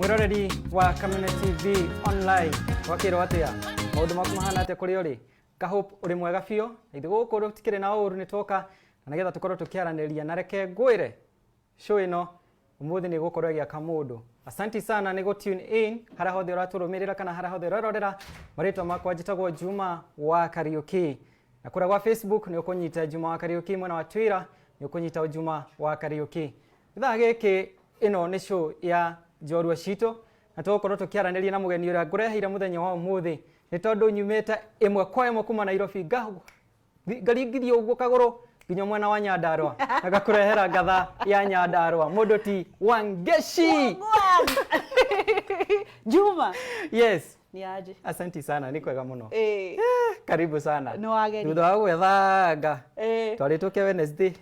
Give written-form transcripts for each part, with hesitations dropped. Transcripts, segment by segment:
Mwĩroreri wa Kameme TV online, gwakĩrwo atĩa? Maũndũ maku mahana atĩa kũrĩa ũrĩ? Ngahope ũrĩ mwega biũ. Na ithuĩ gũkũ tũtikĩrĩ na ũru, nĩ twoka na nĩgetha tũkorwo tũkĩaranĩria. Na reke ngwĩre, show ĩno ũmũthĩ nĩ ĩgũkorwo ĩgĩaka mũndũ. Asanti sana nĩ gũ tune in harĩa hothe ũratũrũmĩrĩra kana harĩa hothe ũrerorera. Marĩtwa makwa njĩtagwo Juma wa Kariuki. Na kũrĩa gwa Facebook nĩ ũkũnyita Juma wa Kariuki, mwena wa Twitter nĩ ũkũnyita Juma wa Kariuki. Gĩthaa gĩkĩ ĩno nĩ show ya njorua citũ na tũgũkorwo tũkĩaranĩria na mũgeni ũrĩa ngũreheire mũthenya wa ũmũthĩ, nĩ tondũ nyumĩte ĩmwe kwa ĩmwe kuma Nairobi ngaringithia ũguo kagũrũ nginya mwena wa Nyandarua na ngakũrehera ngatha ya Nyandarua, mũndũ ti Wangeci. Juma. Yes. Ni aje? Asanti sana, nĩ kwega mũno. Eh. Karibu sana. Nĩ wageria. Thutha wa gwethanga Eh. twarĩtũke Wednesday.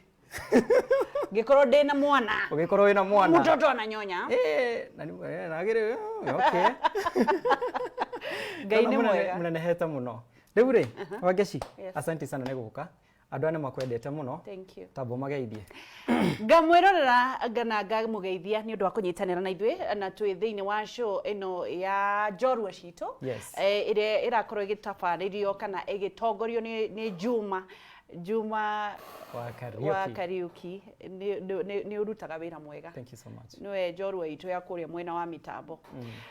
Ngĩkorwo ndĩ na mwana. Ũgĩkorwo wĩna mwana. Mtoto ananyonya. Eh, na nĩ nagĩrĩ okay. Ngai nĩ Ndona mwega. Mũnenehete mũno. Rĩu rĩ, Wangeci, Yes. asanti sana nĩ gũka. Andũ aya nĩ makwendete mũno. Thank you. Tamba ũmageithie. Ngamwĩrorera ngana ngamũgeithia nĩ ũndũ wa kũnyitanĩra na ithuĩ na twĩ thĩinĩ wa show ĩno ya njorua citũ. Yes. Ĩrĩa ĩrakorwo ĩgĩtabarĩrio kana ĩgĩtongorio nĩ Juma wa wa Kariuki. Kariuki. Nĩ ũrutaga wĩra mwega. Thank you so much. Nĩwe njorua itũ ya kũrĩa mwena wa mĩtambo,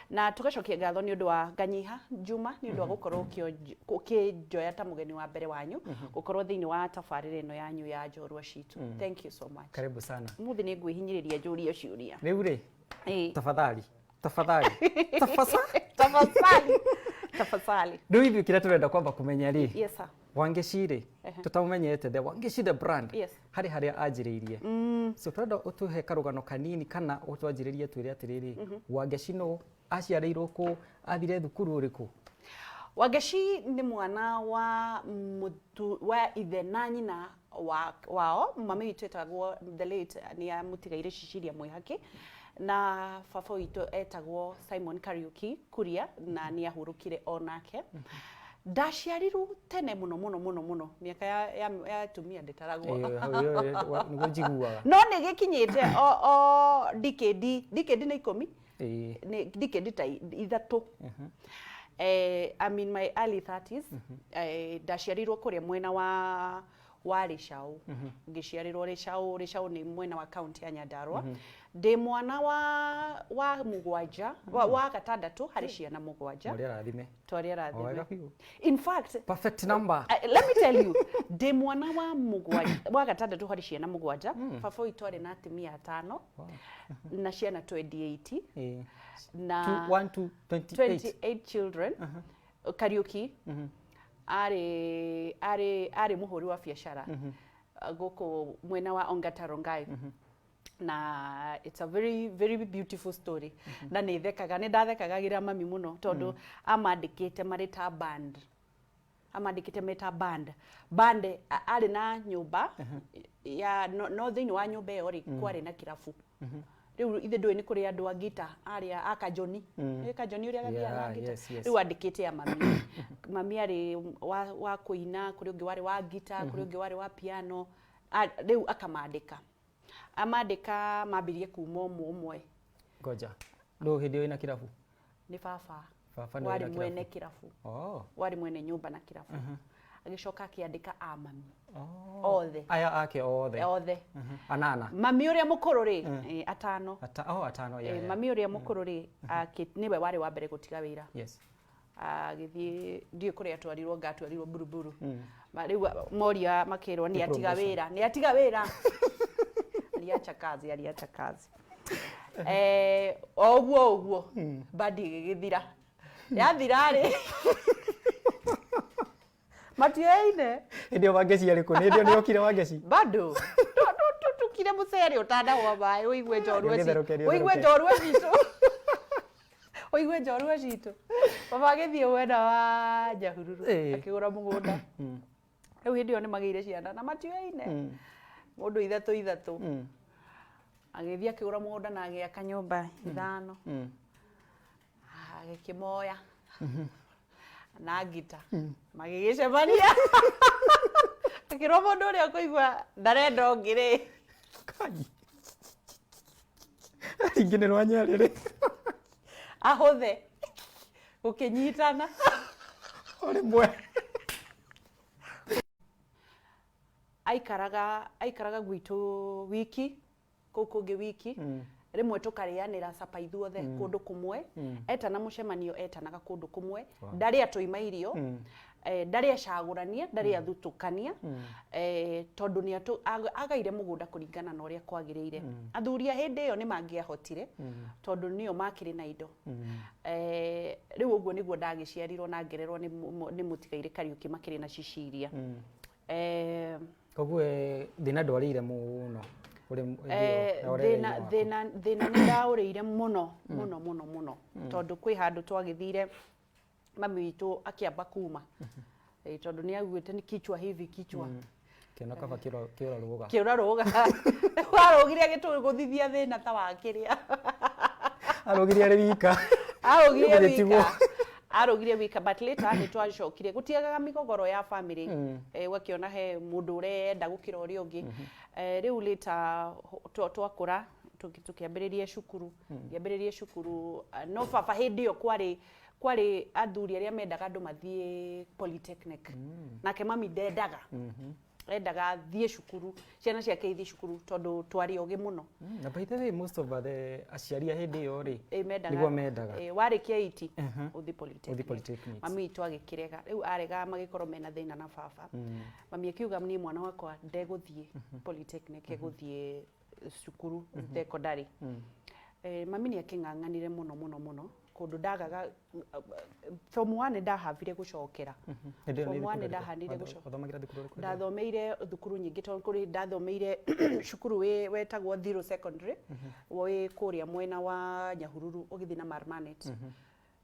na tũgacokia ngatho nĩ ũndũ wa nganyiha Juma nĩ ũndũ wa gũkorwo ũkĩnjoya ta mũgeni wa mbere wanyu gũkorwo thĩinĩ wa tabarĩra ĩno yanyu ya njorua citũ. Thank you so much. Karibu sana. Ũmũthĩ nĩ ngwĩhinyĩrĩria njũrie ciũria. Rĩu rĩ, Ĩĩ. tafadhali, tafadhali, tafasa. Tafasali, tafasali. Rĩu ithuĩ kĩrĩa tũrenda kwamba kũmenya rĩ, Yes sir. Wangeci rĩ, tũtaũmenyete, the Wangeci the brand, Yes. harĩ harĩa anjĩrĩirie. So tũrenda ũtũhe karũgano kanini kana ũtwanjĩrĩrie twĩre atĩrĩrĩ, Wangeci nũ, aciarĩirwo kũ, athire thukuru ũrĩkũ? Wangeci nĩ mwana wa mũtu wa ithe na nyina wa, wao. Mami witũ etagwo the late nĩ amũtigaire Cecilia Mwĩhaki, na baba witũ etagwo Simon Kariuki Kuria, na nĩ ahurũkire onake. Ndaciarirwo tene mũno mũno mũno mũno, mĩaka ya atumia ndĩtaragwo. Ĩĩ, hau nĩguo njiguaga. No nĩ gĩkinyĩte o decade nĩ 10. Nĩ decade ta 3. I'm in my early 30s. Ndaciarirwo kũrĩa mwena wa Rĩcaũ, ngĩciarĩrwo Rĩcaũ. Rĩcaũ nĩ mwena wa kaunti ya Nyandarua. Ndĩ mwana wa mũgwanja, wa gatandatũ harĩ ciana 7. Mwarĩ arathime. Twarĩ O wega arathime. Biũ. In fact, Perfect number. Let me tell you, ndĩ mwana wa mũgwanja, wa gatandatũ harĩ ciana 7. Baba witũ arĩ na atumia atano na ciana 28. Na Two, one, two, 28. 28 children. Kariuki arĩ mũhũri wa biacara gũkũ mwena wa Ongata Rongai, na it's a very very beautiful story, na nĩ thekaga, nĩ ndathekagagĩra mami mũno tondũ amandĩkĩte marĩ ta band, amandĩkĩte me ta band. Arĩ na nyũmba ya no thĩinĩ wa nyũmba ĩyo rĩ, kwarĩ na kĩrabu. Rĩu ithe ndũĩ nĩ kũrĩ andũ a ngita arĩa a Kajoni. Nĩ Kajoni ũrĩa gathiaga na ngita. Yes. Rĩu andĩkĩte ya mami. Mami arĩ wa kũina, kũrĩ ũngĩ warĩ wa ngita, kũrĩ ũngĩ warĩ wa piano. Rĩu akamandĩka, amandĩka mambirie kuma ũmwe ũmwe. Ngoja. Ndũ hĩndĩ ĩyo ĩna kĩrabu? Nĩ baba. Baba nĩwe warĩ wĩna kĩrabu. Mwene kĩrabu. Oh. Warĩ mwene nyũmba na kĩrabu, agĩcoka akĩandĩka a mami Oh. othe. Aya ake othe? Othe. Anana. Mami ũrĩa mũkũrũ rĩ, atano. Oh, atano, yeah. Mami ũrĩa mũkũrũ rĩ, nĩwe warĩ wa mbere gũtiga wĩra. Agĩthiĩ, ndiũĩ kũrĩa atwarirwo, ngatwarirwo Buruburu. Rĩu moria makĩrwo nĩ atiga Promotion. wĩra, nĩ atiga wĩra, aliacha kazi, aliacha kazi. O ũguo ũguo bandi ĩgĩgĩthira. Yathira rĩ, matioyaine. Hĩndĩ ĩyo Wangeci arĩ kũ? Nĩ hĩndĩ ĩyo nĩokire Wangeci? Bado tukire mũcere ũtanahũa maĩ, ũigue njorua Gĩtherũke, citũ, ũigue gĩtherũke. njorua citũ, ũigue njorua citũ. Baba agĩthiĩ mwena wa Nyahururu, akĩgũra mũgũnda. Rĩu hĩndĩ ĩyo nĩ magĩire ciana na matioyaine, mũndũ ithatũ ithatũ. Agĩthiĩ akĩgũra mũgũnda na agĩaka nyũmba ithano. Agĩkĩmoya na ngita, magĩgĩcemania, akĩrwo mũndũ ũrĩa ũkũigua ndarenda ũngĩ rĩ. Kai. Rĩngĩ nĩ rwa Nyerere. Ahũthe gũkĩnyitana. Ũrĩ mwe. Aikaraga gwitũ wiki, kũu kũngĩ wiki. Rĩmwe tũkarĩanĩra capa ithuothe kũndũ kũmwe. Etana mũcemanio etanaga kũndũ kũmwe. Ndarĩ atũima irio, ndarĩ acagũrania, ndarĩ athutũkania, tondũ nĩ agaire mũgũnda kũringana na ũrĩa kwagĩrĩire. Athuri a hĩndĩ ĩyo nĩ mangĩahotire, tondũ nĩo makĩrĩ na indo. Rĩu ũguo nĩguo ndagĩciarirwo na ngererwo nĩ mũtigairĩ Kariũki makĩrĩ na Cicilia. Koguo thĩna ndwarĩire mũno ũrĩ thĩna thĩna thĩna nĩ ndaũrĩire mũno mũno mũno mũno, tondũ kwĩ handũ twagĩthire mami witũ akĩamba kuma, tondũ nĩ augĩte nĩ kichwa hivi kichwa. Kĩona kaba kĩũra rũga. Kĩũra rũga, warũgire agĩtũgũthithia thĩna ta wa kĩrĩa. Arũgire arĩ wika. Arũgire wika, arũgire wika, but later nĩ twacokire gũtiagaga mĩgogoro ya family, ũgakĩona he mũndũ ũrenda gũkĩra ũrĩa ũngĩ. Rĩu later twakũra tũkĩambĩrĩria cukuru, ngĩambĩrĩria cukuru, no baba hĩndĩ ĩyo kwarĩ athuri arĩa mendaga andũ mathiĩ polytechnic, nake mami ndendaga, endaga thiĩ cukuru, ciana ciake ithiĩ cukuru, tondũ twarĩ ogĩ mũno. Na by the way, most of the aciari a hĩndĩ ĩyo rĩ, nĩguo mendaga. Warĩkia 80 ũthiĩ polytechnic. Ũthiĩ polytechnic. Mami witũ agĩkĩrega, rĩu arega magĩkorwo mena thĩna na baba. Mami akiuga niĩ mwana wakwa ndegũthiĩ polytechnic, egũthiĩ cukuru secondary. Mami nĩ akĩng'ang'anire mũno mũno mũno, kũndũ ndagaga form 1 ndahavire gũcokera. Form 1 ndahanire gũcokera. Ndathomeire thukuru nyingĩ, tondũ kũrĩ ndathomeire cukuru wetagwo Thiro Secondary, wĩ kũrĩa mwena wa Nyahururu ũgĩthiĩ na Marmanet.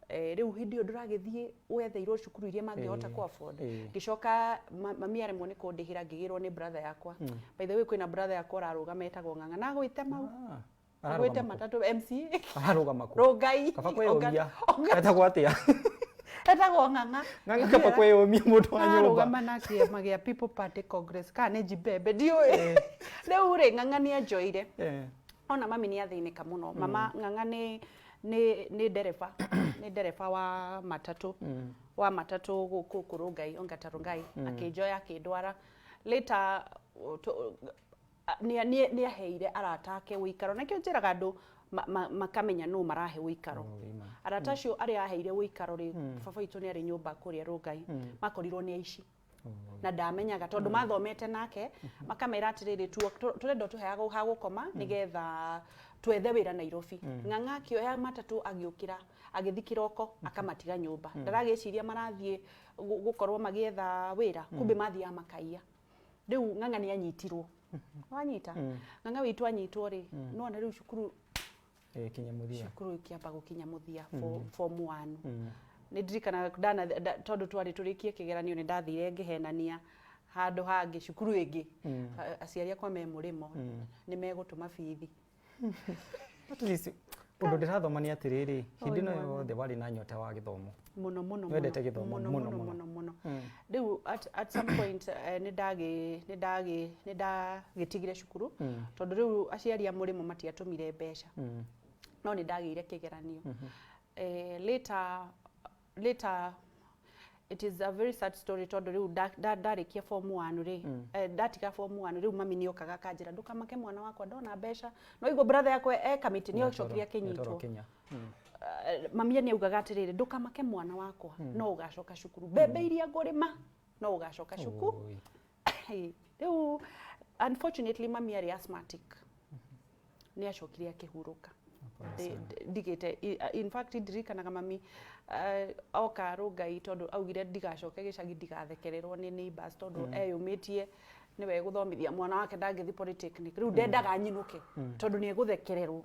Rĩu hĩndĩ ĩyo ndũragĩthiĩ wetheirwo cukuru iria mangĩhota ku afford. Ngĩcoka mami aremwo nĩ kũndĩhĩra, ngĩgĩrwo nĩ brother yakwa. By the way, kwĩna brother yakwa ũrarũgama etagwo Ng'ang'a, na agwĩte mau agwĩte matatũ MC. Ararũgama kũ? Rũngai. Kaba kwĩyũmia. Etagwo atĩa? Etagwo Ng'ang'a. Ng'ang'a, kaba kwĩyũmia mũndũ wa nyũmba. Arũgama na kĩama gĩa People Party Congress kana nĩ Jibembe, ndiũĩ. Rĩu rĩ, Ng'ang'a nĩ anjoire. Ona mami nĩ athĩnĩka mũno. Mama Ng'ang'a nĩ ndereba, nĩ ndereba wa matatũ, wa matatũ gũkũ Rũngai, Ongata Rũngai, akĩnjoya akĩndwara. Later nĩ aheire arata ake ũikaro, nakĩo njĩraga andũ makamenya nũ marahe ũikaro. Arata acio arĩa aheire ũikaro rĩ, baba witũ nĩ arĩ nyũmba kũrĩa Rũngai, makorirwo nĩ aici. Na ndamenyaga tondũ mathomete nake, makamera atĩrĩrĩ, tũrenda ũtũheaga ha gũkoma nĩgetha twethe wĩra Nairobi. Ng'ang'a akĩoya matatũ agĩũkĩra agĩthiĩ kĩroko akamatiga nyũmba. Ndaragĩciria marathiĩ gũkorwo magĩetha wĩra, kumbe mathiaga makaiya. Rĩu Ng'ang'a nĩ anyitirwo. Wanyita? Ng'ang'a witũ anyitwo rĩ, nĩwona rĩu cukuru Kinya mũthia. Cukuru ĩkĩamba gũkinya mũthia form 1. Nĩ ndirikanaga tondũ twarĩ tũrĩkie kĩgeranio nĩ ndathire ngĩhenania handũ hangĩ cukuru ĩngĩ. Aciari akwa me mũrĩmo nĩ megũtũma bithi. At least ũndũ ndĩrathoma nĩ atĩrĩrĩ, hĩndĩ ĩno yothe warĩ na nyota wa gĩthomo. Mũno mũno. Wendete gĩthomo mũno mũno mũno mũno. Rĩu at some point nĩ ndagĩtigire cukuru, tondũ rĩu aciari a mũrĩmo matiatũmire mbeca. No nĩ ndagĩire kĩgeranio. Later it is a very sad story, tondũ rĩu ndarĩkia form 1 rĩ, ndatiga form 1 rĩu mami nĩ okaga akanjĩra ndũkamake mwana wakwa, ndona mbeca. No igua brother yakwa e kamĩtĩ nĩ acokire akĩnyitwo. Mami nĩ augaga atĩrĩrĩ, ndũkamake mwana wakwa, no ũgacoka cukuru, mbembe iria ngũrĩma no ũgacoka cukuru. Rĩu unfortunately mami arĩ asthmatic, nĩ acokire akĩhurũka. Ndigĩte, in fact ndirikanaga mami oka Rũngai, tondũ augire ndigacoke gĩcagi ndigathekererwo nĩ neighbors, tondũ eyũmĩtie nĩwe gũthomithia mwana wake ndangĩthiĩ polytechnic. Rĩu ndendaga nyinũke tondũ nĩ egũthekererwo.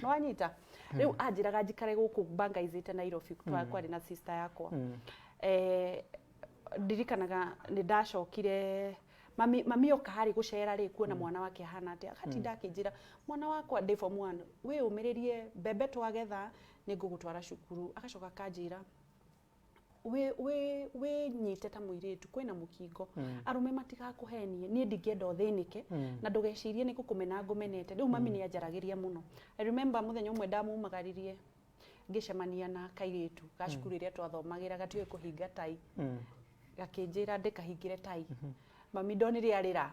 Nĩ wanyita? Rĩu anjĩraga njikare gũkũ bangaicĩte Nairobi, kwarĩ na sister yakwa. Ndirikanaga nĩ ndacokire mami oka harĩ gũcera rĩ, kuona mwana wake ahana atĩa, agatinda akĩnjĩra mwana wakwa ndĩ form 1, wĩyũmĩrĩrie, mbembe twagetha nĩ ngũgũtwara cukuru. Agacoka akanjĩra wĩnyite ta mũirĩtu, kwĩna mũkingo, arũme matigakũhenie, niĩ ndingĩenda ũthĩnĩke na ndũgecirie nĩ gũkũmena ngũmenete. Rĩu mami nĩ anjaragĩria mũno. I remember mũthenya ũmwe ndamumagaririe Ngĩcemania na kairĩtu ga cukuru ĩrĩa twathomagĩra, gatiũĩ kũhinga tai. Gakĩnjĩra ndĩkahingĩre tai. Mami ndonire arĩra.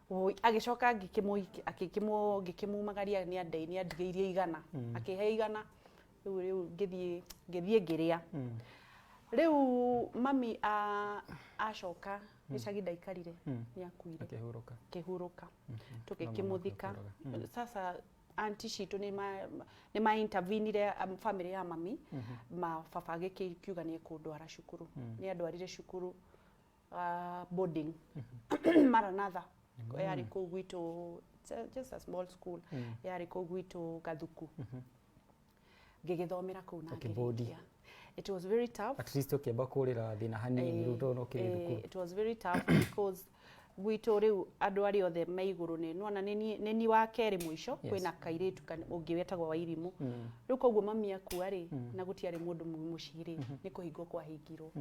Oi, agĩcoka ngĩkĩmumagaria, nĩ andigĩirie 100, akĩhe 100. Rĩu ngĩthiĩ ngĩrĩa. Rĩu mami acoka gĩcagi ndaikarire, nĩ akuire. Akĩhurũka. Kĩhurũka, tũgĩkĩmũthika. Sasa aunty citũ nĩ ma intervenire, family ya mami ma baba agĩkiuga nĩ ekũndwara cukuru. Nĩ andwarire cukuru, boarding, Maranatha, yarĩ kũu gwitũ. It's just a small school yarĩ kũu gwitũ Gathuku. Ngĩgĩthomera kũu na Ũkĩboardi. ngĩrĩkia. It was very tough. At least ũkĩamba kũrĩra thĩna hanini rĩu tondũ ũkĩrĩ thukuru. It was very tough because gwitũ rĩu andũ arĩa othe me igũrũ nĩ nona nĩ niĩ wa kerĩ mũico. Kwĩna kairĩtu ũngĩ wetagwo Wairimũ. Rĩu koguo mami akua rĩ, na gũtiarĩ mũndũ mũciĩ rĩ, nĩ kũhingwo kwahingirwo.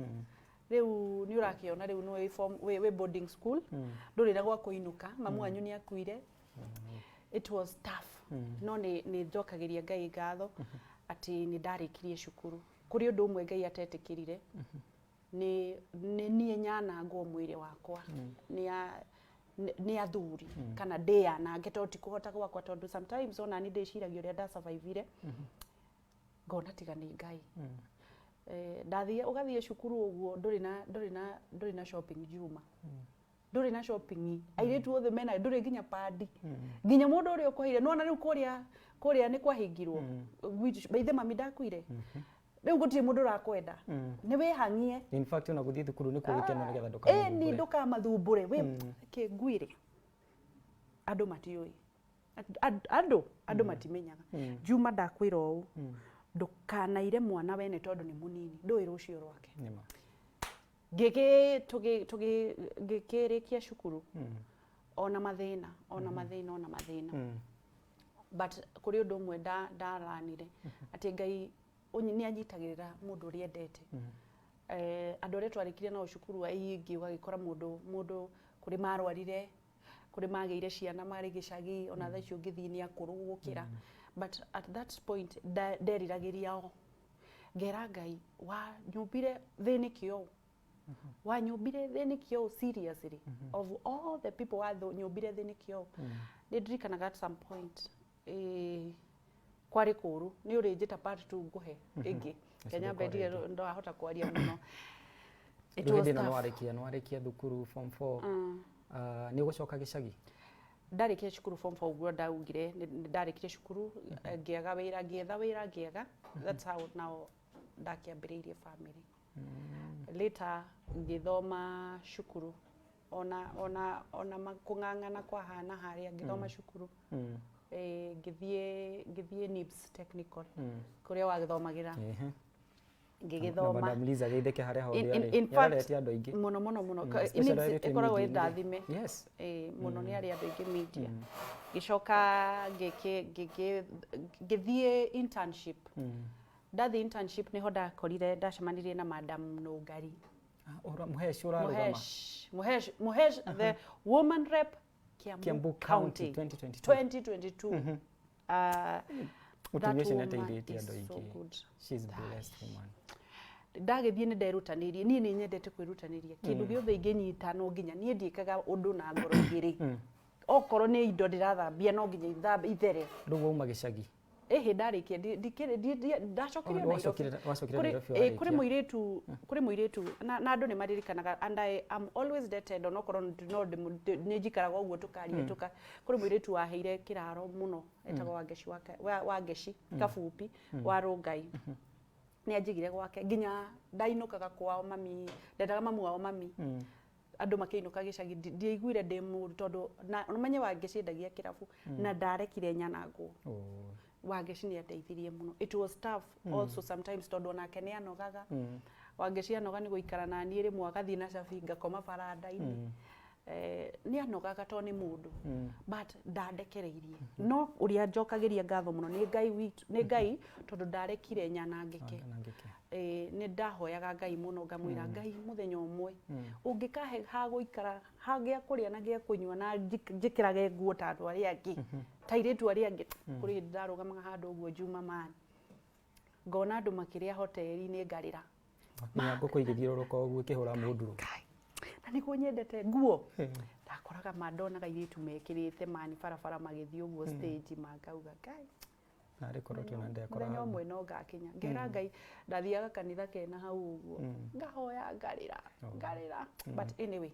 Rĩu nĩ ũrakĩona rĩu nĩ wĩ wĩ boarding school, ndũrĩ na gwa kũinũka, mamu wanyu nĩ akuire. It was tough, no nĩ njokagĩria Ngai ngatho atĩ nĩ ndarĩkirie cukuru. Kũrĩ ũndũ ũmwe Ngai atetĩkĩrire, nĩ niĩ nyanangwo mwĩrĩ wakwa nĩ athuri kana ndĩyanange, tondũ ti kũhota gwakwa, tondũ sometimes ona niĩ ndĩciragia ũrĩa ndasurvivire, ngona tiga nĩ Ngai. Ndathiĩ, ũgathiĩ cukuru ũguo ndũrĩ na shopping, Juma, ndũrĩ na shopping, airĩtu othe mena, ndũrĩ nginya padi, nginya mũndũ ũrĩa ũkũheire nona rĩu kũrĩa nĩ kwahingirwo. Ithe mami ndakuire, rĩu gũtirĩ mũndũ ũrakwenda, nĩ wĩhang'ie. In fact, ona gũthiĩ thukuru nĩ kũgĩkeno nĩgetha Ĩni. ndũkamathumbũre. Ndũkamathumbũre. Wĩ kĩngwĩre andũ matiũĩ. Andũ matimenyaga. Juma, ndakwĩra ũũ, ndũkanaire mwana wene tondũ nĩ mũnini, ndũĩ rũciũ rwake. Nĩma. Ngĩgĩ tũgĩ tũgĩ ngĩkĩrĩkia cukuru ona mathĩna, ona mathĩna, ona mathĩna. But kũrĩ ũndũ ũmwe ndaranire atĩ Ngai nĩ anyitagĩrĩra mũndũ ũrĩa endete. Andũ arĩa twarĩkirie nao cukuru aingĩ, ũgagĩkora mũndũ kũrĩ marwarire, kũrĩ magĩire ciana marĩ gĩcagi, ona thaa icio ũngĩthiĩ nĩ akũrũ gũkĩra. But at that point nderiragĩria o ngera Ngai wanyũmbire thĩnĩke ũũ, wanyũmbire thĩnĩke ũũ, seriously, of all the people wanyũmbire thĩnĩke ũũ. Nĩ ndirikanaga at some point, kwarĩ kũũru. Nĩ ũrĩ njĩta part two ngũhe ĩngĩ. Kenya mbendige, ndwahota kwaria mũno. It Rĩu was hĩndĩ ĩno tough. nĩwarĩkia thukuru form 4, nĩ ũgũcoka gĩcagi? Ndarĩkia cukuru form 4 ũguo ndaugire, nĩ ndarĩkirie cukuru, ngĩaga wĩra, ngĩetha wĩra ngĩaga. That's how now ndakĩambĩrĩirie family. Later ngĩthoma cukuru ona kũng'ang'ana kwahana harĩa ngĩthoma cukuru. Ngĩthiĩ NIBS Technical, kũrĩa wagĩthomagĩra. Na Ngĩgĩthoma. Madam Liza geithĩke harĩa hothe arĩ. In fact, Nĩarorete andũ aingĩ. Mũno mũno mũno. Especially NIBS arĩa twĩ ĩkoragwo media-inĩ. ĩndathime. Mũno nĩ arĩa andũ aingĩ media. Ngĩcoka ngĩthiĩ internship. Ndathiĩ internship nĩho ndakorire, ndacemanirie na Madam Nũngari. Ah, Mũhesh ũrarũgama. Mũhesh, the woman rep Kiambu, Kiambu County County 2022. 2022. Mũtumia That ũcio woman nĩateithĩtie is andũ so aingĩ. good. She's blessed woman. Ndagĩthiĩ nĩ nderutanĩirie. Niĩ nĩ nyendete kwĩrutanĩria kĩndũ gĩothe ingĩnyita, no nginya niĩ ndiĩkaga ũndũ na ngoro igĩrĩ. Okorwo nĩ indo ndĩrathambia, no nginya ithere. Rĩu wauma gĩcagi? Ĩhĩ, ndarĩkia ndacokire Oh, Nairobi. wacokire Nairobi Kũrĩ warĩkia. mũirĩtu na andũ nĩ maririkanaga, and I am always indebted, onokorwo no nĩ njikaraga ũguo tũkaria tũka. Kũrĩ mũirĩtu waheire kĩraro mũno etagwo Wangeci Wangeci Kabupi wa Rũngai. Nĩ anjigire gwake nginya ndainũkaga kwao mami, ndendaga mamu wao mami. Andũ makĩinũka gĩcagi, ndiaiguire ndĩ mũru tondũ na ũmenye Wangeci endagia kĩrabu na ndarekire nyanangwo. Oh. Wangeci nĩ andeithirie mũno. It was tough also sometimes tondũ onake nĩ anogaga. Wangeci anoga nĩ gũikara na niĩ, rĩmwe agathiĩ na cabi ngakoma baranda-inĩ. Nĩ anogaga tondũ nĩ mũndũ, but ndandekereirie. No ũrĩa njokagĩria ngatho mũno nĩ Ngai witũ, nĩ Ngai, tondũ ndarekire nyanangĩke. Anangĩke. Nĩ ndahoyaga Ngai mũno, ngamwĩra Ngai mũthenya ũmwe ũngĩkahe ha gũikara, ha gĩa kũrĩa na gĩa kũnyua, na njĩkĩrage nguo ta andũ arĩa angĩ, ta airĩtu arĩa angĩ. Kũrĩ hĩndĩ ndarũgamaga handũ ũguo, Juma man, Ngona andũ makĩrĩa hoteli-inĩ, ngarĩra. Nginya ngũkũ igĩthiũrũrũka ũguo ĩkĩhũra mũnduru. Kai, na nĩguo nyendete nguo. Ndakoraga ma ndonaga airĩtu mekĩrĩte mani barabara magĩthiĩ ũguo stage, mangauga, "Ngai, Narĩ korwo tuona ndekora mũthenya hau. Ũmwe no ngakinya." Ngera Ngai, ndathiaga kanitha kena hau ũguo, ngahoya, ngarĩra, ngarĩra, but anyway,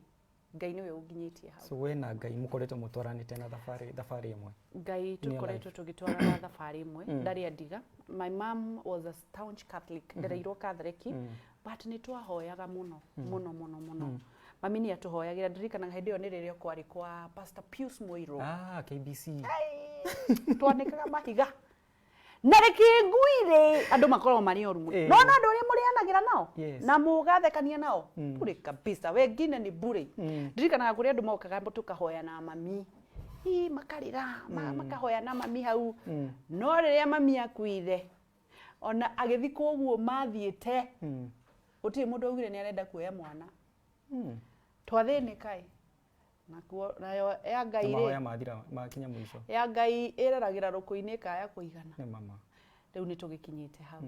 Ngai nĩwe ũnginyĩtie hau. So we na Ngai mũkoretwo mũtwaranĩte na thabarĩ ĩmwe. Ngai In your tũkoretwo tũgĩtwarana thabarĩ ĩmwe, ndarĩ andiga. My mom was a staunch Catholic, ndereirwo Catholic, but nĩ twahoyaga mũno mũno mũno mũno. Mami nĩ atũhoyagĩra. Ndirikanaga hĩndĩ ĩyo nĩ rĩrĩa kwarĩ kwa Pastor Pius Mũirũ. Ah, KBC. Twanĩkaga mahiga na rĩkĩnguirĩ, andũ makoragwo marĩ oru mũno. Nona andũ arĩa mũrĩanagĩra nao na mũgathekania nao bure kabisa, wengine ni bure. Ndirikanaga kũrĩ andũ mokaga tũkahoya na mami. Ii, makarĩra, makahoya na mami hau. No rĩrĩa mami akuire, ona agĩthikwo ũguo mathiĩte, gũtirĩ mũndũ augire nĩ arenda kuoya mwana. Twathĩnĩka ĩ, nakuo nayo ya Ngai Na rĩ, mahoya mathira, makinya mũico. Ya Ngai ĩreragĩra rũkũ-inĩ ĩkaya kũigana. Nĩ mama. Rĩu nĩ tũgĩkinyĩte hau.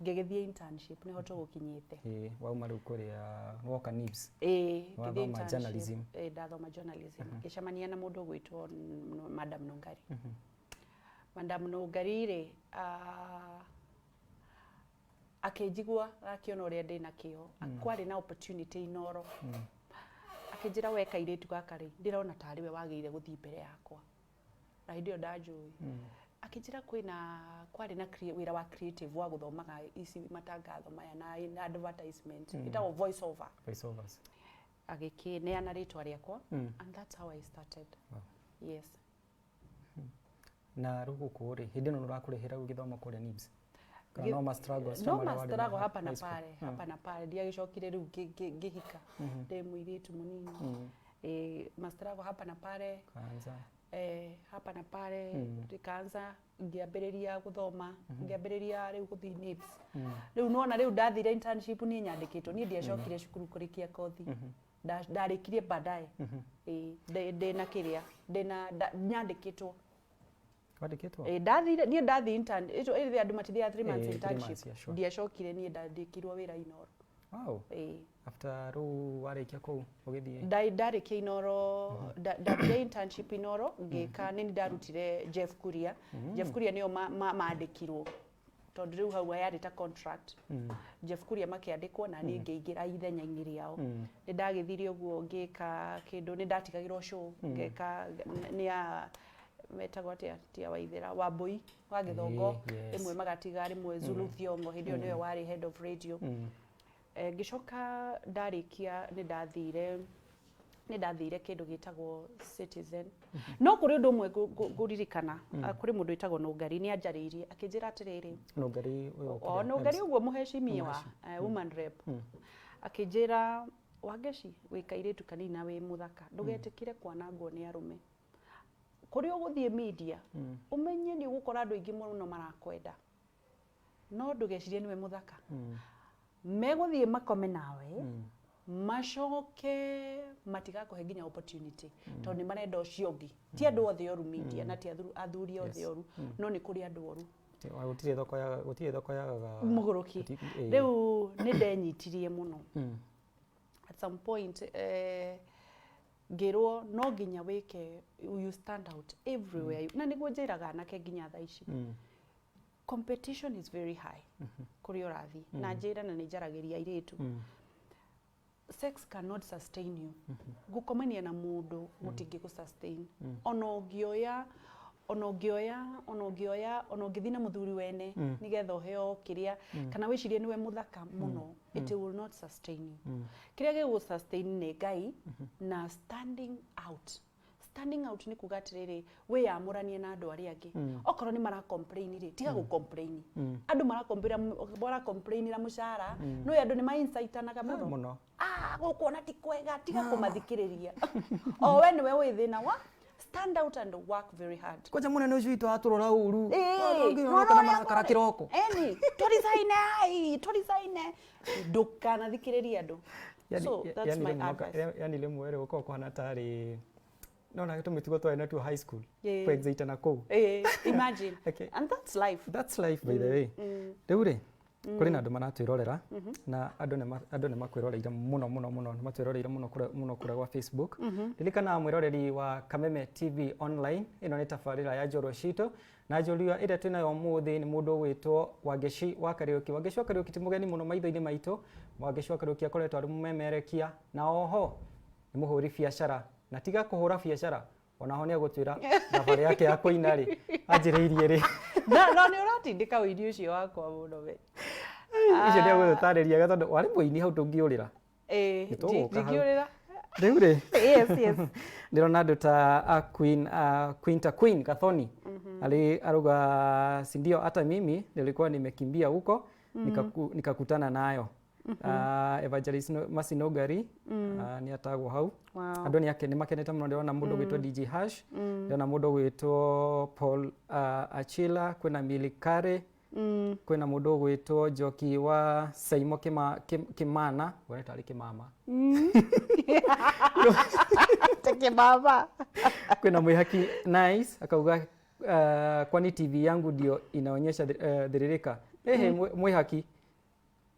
Ngĩgĩthiĩ internship, nĩho tũgũkinyĩte. Ĩĩ, wauma rĩu kũrĩa woka NIBS. Ĩĩ, ngĩthiĩ Wathoma internship. journalism. Ĩĩ, ndathoma journalism. Ngĩcemania na mũndũ ũgwĩtwo Madam Nungari. Madam Nungari rĩ, akĩnjigua, akĩona ũrĩa ndĩna kĩo. Kwarĩ na opportunity Inoro. Akĩnjĩra, "We kairĩtu gaka rĩ, ndĩrona tarĩ we wagĩrĩire gũthiĩ mbere yakwa." Na hĩndĩ ĩyo ndanjũĩ. Akĩnjĩra kwĩna kwarĩ na wĩra wa creative wa gũthomaga ici matangatho maya na advertisement, ĩtagwo voice over. Voice overs. Agĩkĩneana rĩtwa rĩakwa, and that's how I started. Yes. Na rĩu gũkũ rĩ, hĩndĩ ĩno nĩũrakũrĩhĩra rĩu gĩthomo kũrĩa NIBS? Kana no ma struggles no ta marĩa ma warĩ struggle namo hapa na high school? pale, hapa na pale. Ndiagĩcokire rĩu ngĩhika ndĩ mũirĩtu mũnini. Ma struggle hapa na pale. Kaanza. Hapa na pale ndikaanza, ngĩambĩrĩria gũthoma, ngĩambĩrĩria rĩu gũthiĩ NIBS. Rĩu nona rĩu ndathire internship, niĩ nyandĩkĩtwo, niĩ ndiacokire cukuru kũrĩkia kothi. Ndarĩkirie baadaye. Ĩĩ, ndĩna kĩrĩa ndĩna nyandĩkĩtwo. Wandĩkĩtwo? Ĩĩ, ndathire, niĩ ndathiĩ intern ĩto ĩrĩ andũ matithiaga 3 months 3 internship. Months, yeah, sure. Ndiacokire, niĩ ndandĩkirwo wĩra Inoro. Ĩĩ. After rĩu warĩkia kũu ũgĩthiĩ? Ndarĩkia Inoro, ndathire internship Inoro, ngĩka nĩ ndarutire Jeff Kuria. Jeff Kuria nĩo mandĩkirwo tondũ rĩu hau yarĩ ta contract. Jeff Kuria makĩandĩkwo na niĩ ngĩingĩra ithenya-inĩ rĩao. Nĩ ndagĩthire ũguo, ngĩka kĩndũ, nĩ ndatigagĩrwo show, ngeka nĩ ya metagwo atĩa, tia Waithera Wambui wa Gĩthongo. Rĩmwe magatiga, rĩmwe Zulu Thiong'o, hĩndĩ ĩyo nĩwe warĩ head of radio. Ngĩcoka ndarĩkia, nĩ ndathire kĩndũ gĩtagwo Citizen. No kũrĩ ũndũ ũmwe ngũririkana. Kũrĩ mũndũ wĩtagwo Nũngari, nĩ anjarĩirie akĩnjĩra atĩrĩrĩ, Nũngari ũyũ o kĩrĩa, Nũngari MC? Ũguo mũhecimiwa, woman rep, akĩnjĩra, "Wangeci, wĩ kairĩtu kanini na wĩ mũthaka, ndũgetĩkĩre kwanangwo nĩ arũme. Kũrĩa ũgũthiĩ media, ũmenye nĩ ũgũkora andũ aingĩ mũno marakwenda, no ndũgecirie nĩwe mũthaka. Megũthiĩ makome nawe, macoke matigakũhe nginya opportunity, tondũ nĩ marenda ũcio ũngĩ." Ti andũ othe oru media, na ti athuri othe oru, no nĩ kũrĩ andũ oru. Gũtirĩ thoko yagaga mũgũrũki. Rĩu nĩ ndenyitirie mũno. At some point, ngĩrwo no nginya wĩke, you stand out everywhere. Na nĩguo njĩraga anake nginya thaa ici, competition is very high kũrĩa ũrathiĩ. Na njĩra na nĩ njaragĩria airĩtu, sex cannot sustain you. Gũkomania na mũndũ gũtingĩ sustain. Ona ũngĩoya, ona ũngĩoya, ona ũngĩoya, ona ũngĩthiĩ na mũthuri wene nĩgetha ũheo kĩrĩa, kana wĩcirie nĩwe mũthaka mũno, it will not sustain you. Kĩrĩa gĩgũ sustain nĩ Ngai na standing out. Standing out nĩ kuga atĩrĩrĩ, wĩyamũranie na andũ arĩa angĩ. Okorwo nĩ mara complain rĩ, tiga gũ complain. Andũ mara complainĩra mũcara, no andũ nĩ ma-incitanaga mũno. Mũno. Ah, gũkũ ona ti kwega, tiga kũmathikĩrĩria. O we nĩwe wĩ thĩna wa stand out and work very hard. Kwanja mũnene ũcio witũ atũrora ũru. Ĩĩ, no nĩwona ũrĩa marakara kĩroko. Eni, tũricaine ai, tũricaine. Ndũkanathikĩrĩrie andũ. So that's my advice. Yani rĩmwe rĩ, gũkoragwo kũhana tarĩ No na tũmĩtugo twarĩ natuo high school. Yeah. Kũ na kũu. Imagine. Okay. And that's life. That's life, by the way. Rĩu rĩ, kũrĩ na andũ maratwĩrorera na andũ nĩ makwĩroreire mũno mũno mũno, nĩ matwĩroreire mũno kũrĩa mũno kũrĩa gwa Facebook. Ririkana, mwĩroreri wa Kameme TV Online, ĩno nĩ tabarĩra ya Njorua Citũ, na njorua ĩrĩa twĩnayo ũmũthĩ nĩ mũndũ ũgwĩtwo Wangeci wa Kariũki. Wangeci wa Kariũki ti mũgeni mũno maitho-inĩ maitũ. Wangeci wa Kariũki akoretwo arĩ mũmemerekia na oho nĩ mũhũri biacara, na tiga kũhũra biacara, onaho nĩ egũtwĩra thabarĩ yake ya kũina rĩ anjĩrĩirie rĩ. Na no nĩ ũratindĩka ũini ũcio wakwa mũno we. Icio nĩ egũgũtarĩria tondũ warĩ mũini, hau ndũngĩũrĩra. Nĩ tũgũka hau. Ndingĩũrĩra. Rĩu rĩ, Yes. ndĩrona andũ ta a Queen, Queen ta Queen Gathoni ali aruga, "Si ndio, hata mimi nilikuwa nimekimbia huko nikakutana nayo." Evangelist Masinogari nĩ atagwo hau. Andũ nĩ ake nĩ makenete mũno. Ndĩrona mũndũ ũgwĩtwo DJ Hash, ndĩrona mũndũ ũgwĩtwo Paul Achila, kwĩna Milikare, kwĩna mũndũ ũgwĩtwo Njoki wa Saimo Kimana, wona tarĩ Kimama. Tekemama. Kwĩna Mwĩhaki Nice akauga, "Kwani TV yangu ndio inaonyesha thiririka?" Ehe, Mwĩhaki,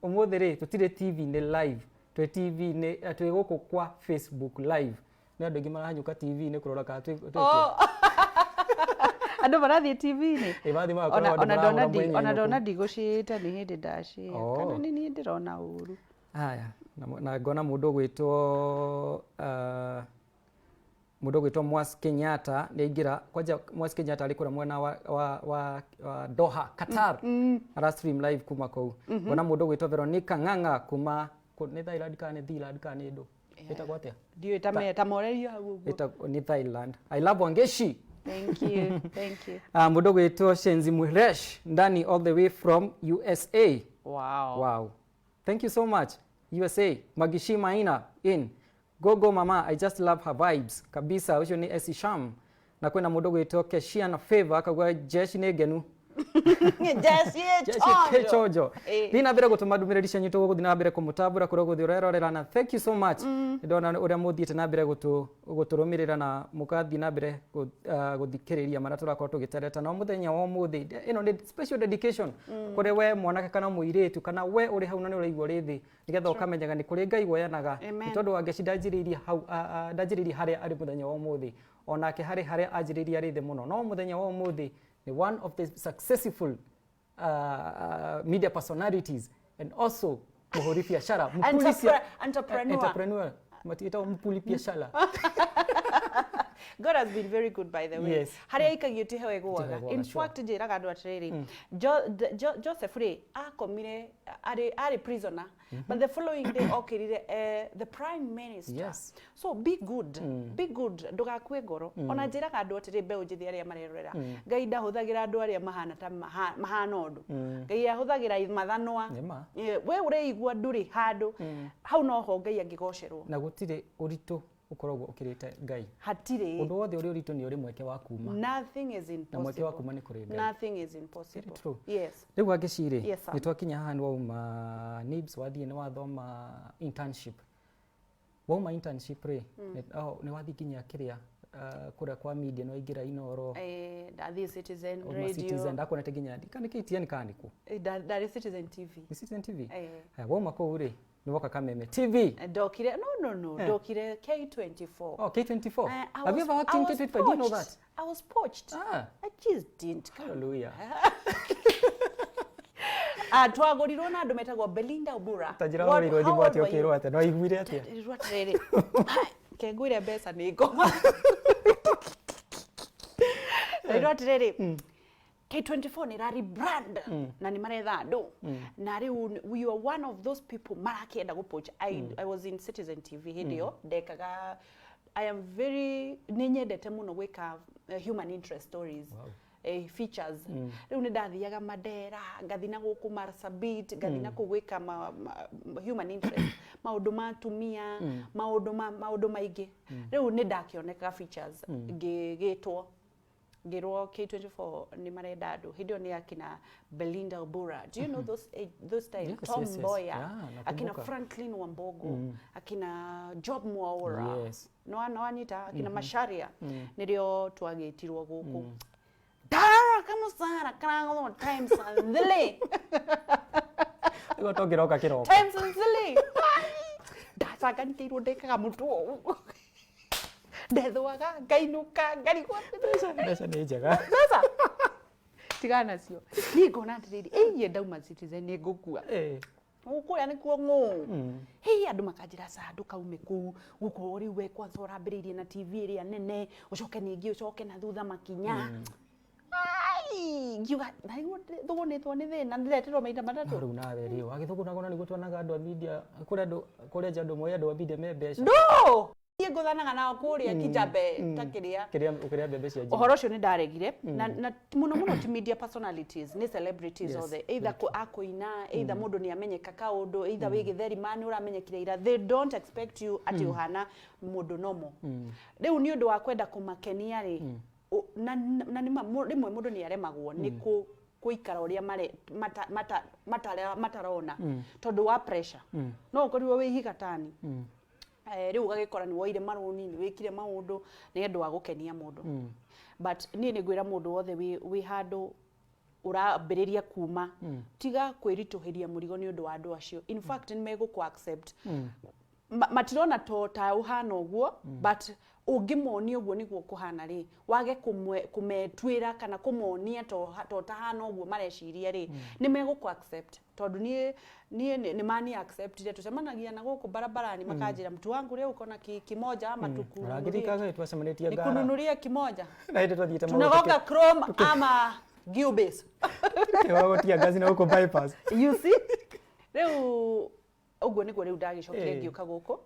ũmũthĩ rĩ tũtirĩ TV nĩ live, twĩ TV nĩ twĩ gũkũ kwa Facebook live. Nĩ andũ aingĩ marahanyũka TV nĩ kũrora kana twĩ kuo. Oh. Andũ marathiĩ TV-inĩ. Ĩ, mathiĩ magakorwo Ona andũ ona marahũra ndona mwenyenyo ona kũu. ndona ndigũciĩte, nĩ hĩndĩ ndacia. Oh. Kana nĩ niĩ ndĩrona ũru. Haya, na ngona mũndũ ũgwĩtwo Mwas Kenyatta nĩ aingĩra. Kwanja Mwas Kenyatta arĩ kũrĩa mwena wa Doha, Qatar, ara stream live kuma kũu. Ngona mũndũ ũgwĩtwo Veronica Ng'ang'a kuma nĩ Thailand kana nĩ Thailand kana nĩ ndũ ĩtagwo atĩa? Ndiũĩ ta morerio hau ũguo. Ĩtagwo nĩ Thailand. "I love Wangeshi." Thank you, thank you. Mũndũ ũgwĩtwo Shenzi Muresh ndani all the way from USA. Wow. Thank you so much. USA. Magishi Maina in. "Gogo mama, I just love her vibes." Kabisa, ucio ni Esi Sham. Na kwĩna mũndũ gwĩtwo Keshiana Favor akauga, "Jeshi nĩ ngenu." Jeshi. Jeshi kĩchonjo. Eh. Thiĩ na mbere gũtũma ndũmĩrĩri cianyu, tũgũthiĩ na mbere kũmũtambũra kũrĩa gũthiĩ ũrerorera, na thank you so much. Nĩ ndona ũrĩa mũthiĩte na mbere gũtũrũmĩrĩra na mũgathiĩ na mbere gũthikĩrĩria marĩa tũrakorwo tũgĩtereta. Na mũthenya wa ũmũthĩ ĩno nĩ special dedication kũrĩ we mwanake kana mũirĩtu kana we ũrĩ hau na nĩ ũraigua ũrĩ thĩ, nĩgetha ũkamenyaga nĩ kũrĩ Ngai woyanaga. Amen. Nĩ tondũ Wangeci ndanjĩrĩirie hau, ndanjĩrĩirie harĩa arĩ mũthenya wa ũmũthĩ, onake harĩ harĩa anjĩrĩirie arĩ thĩ mũno, no mũthenya wa ũmũthĩ nĩ one of the successful media personalities and also mũhũri biacara, Entrepreneur. Entrepreneur, matiĩtagwo mpuli biacara. God has been very good, by the way. Harĩa aikagio tiho ĩgũaga. Tiho ĩgũaga, In fact, njĩraga andũ atĩrĩrĩ, Joseph rĩ, akomire arĩ prisoner, but the following day okĩrire the prime minister. So be good, be good, ndũgakue ngoro. Ona njĩraga andũ atĩrĩ, mbeũ njĩthĩ arĩa marerorera, Ngai ndahũthagĩra andũ arĩa mahana ta mahana ũndũ. Ngai ahũthagĩra mathanwa. Nĩ ma. We ũreigua ndũrĩ handũ hau, noho Ngai angĩgocerwo. Na gũtirĩ ũritũ ũkoragwo ũkĩrĩte Ngai. Hatirĩ. Ũndũ wothe ũrĩ ũritũ nĩ ũrĩ mweke wa kuma. Nothing is impossible. Na mweke wa kuma nĩ kũrĩ Ngai. Nothing is impossible. Very true. Yes. Rĩu Wangeci rĩ, Yes, sir. nĩ twakinya haha, nĩ wauma NIBS, wathiĩ nĩ wathoma internship, wauma internship rĩ, nĩ wathiĩ nginya kĩrĩa kũrĩa kwa media, nĩ waingĩra Inoro. Ndathiĩ Citizen Uma Radio. Citizen, ndakuonete nginya kana nĩ KTN kana nĩ kũ? Ndarĩ Citizen TV. Nĩ Citizen TV. Eh. Haya, wauma kũu rĩ, nĩ woka Kameme TV. Ndokire, no, ndokire K24. Oh, K24. I Have you ever worked I in was K24? Do you know poached. that? I was poached. Ah. I just didn't come. Hallelujah. Ah, twagũrirwo na andũ metagwo Belinda Obura. Ta njĩra, What- wahũrĩirwo how thimũ old atĩa, were you? ũkĩrwo atĩa, no waiguire atĩa? Ndirwo atĩrĩrĩ, kengwire mbeca nĩ ngoma. Ndirwo atĩrĩrĩ, K24 nĩ ra rebrand na nĩ maretha andũ, na rĩu we are one of those people marakĩenda gũ-poach. I was in Citizen TV hĩndĩ ĩyo, ndekaga, I am very, nĩ nyendete mũno gwĩka human interest stories. Features. Rĩu nĩ ndathiaga Mandera, ngathi na gũkũ Marsabit, ngathi na kũu gwĩka human interest, maũndũ ma atumia, maũndũ maingĩ. Rĩu nĩ ndakĩoneka features, ngĩgĩtwo. Ngĩrwo K24 nĩ marenda andũ. Hĩndĩ ĩyo nĩ akina Belinda Obura, do you know those, those time? Yes, Tom yes. Mboya, Yeah, akina nakumbuka. Franklin Wambogo, akina Job Mwaura, no anyita akina Macharia, nĩrĩo twagĩtirwo gũkũ. Ndara kamusara karagwo times nzili. Nĩguo tũngĩroka kĩroko. Times nzili ndacanganikĩirwo, ndekaga mũtwe ũũ, ndethwaga ngainũka ngarigwo. Mbeca nĩ njega. Mbeca tigana nacio. Niĩ ngona atĩrĩrĩ, ĩiye ndauma Citizen nĩ ngũkua. Kũrĩa nĩkuo ng'ũ. Hei, andũ makanjĩra, ca ndũkaume kũu gũkũ rĩu, we kwanza ũrambĩrĩirie na TV ĩrĩa nene, ũcoke ningĩ ũcoke na thutha makinya. Ai, ngiuga na rĩu thũgũnĩtwo nĩ thĩna, ndĩreterwo maita matatũ. Rĩu nawe rĩ, wagĩthũgũnagũna nĩguo tuonaga andũ a media kũrĩa, andũ kũrĩa nja, andũ moĩ andũ a media me mbeca. No niĩ ngũthanaga nao kũrĩa Kijabe ta kĩrĩa. Kĩrĩa ũkĩrĩa mbembe cia njino. Ũhoro ũcio nĩ ndaregire na mũno mũno ti media personalities, nĩ celebrities othe, either akũina, either mũndũ nĩ amenyeka kaũndũ, either wĩ gĩtheri man ũramenyekire ira. They don't expect you atĩ ũhana mũndũ nomo. Rĩu nĩ ũndũ wa kwenda kũmakenia rĩ, na nĩma rĩmwe mũndũ nĩ aremagwo nĩ kũikara ũrĩa mare mata, mata, matara, matarona tondũ wa pressure. No ũkorirwo wĩ ihiga tani. Rĩu ũgagĩkora nĩ woire marũni, nĩ wĩkire maũndũ nĩ ũndũ wa gũkenia mũndũ. But niĩ nĩ ngwĩra mũndũ wothe wĩ handũ ũrambĩrĩria kuma, tiga kwĩritũhĩria mũrigo nĩ ũndũ wa andũ acio. In fact, nĩ megũkũ accept. Matirona to ta ũhana ũguo, but ũngĩmonia ũguo nĩguo kũhana rĩ, wage kũmetuĩra kana kũmonia to tahana ũguo mareciria rĩ, nĩ megũkũ accept, tondũ niĩ nĩ mani acceptire. Tũcemanagia na gũkũ barabarani, makanjĩra, "Mtu wangu, leo uko na kimoja ama tukununulie?" Ũrangirikaga twacemanĩtie ngara. Nikununulie kimoja? Na hĩndĩ twathiĩte Tunagonga chrome ama Gilbey's? Tukĩgũtia ngaci na gũkũ bypass. You see, rĩu ũguo nĩguo rĩu ndagĩcokire ngĩũka gũkũ.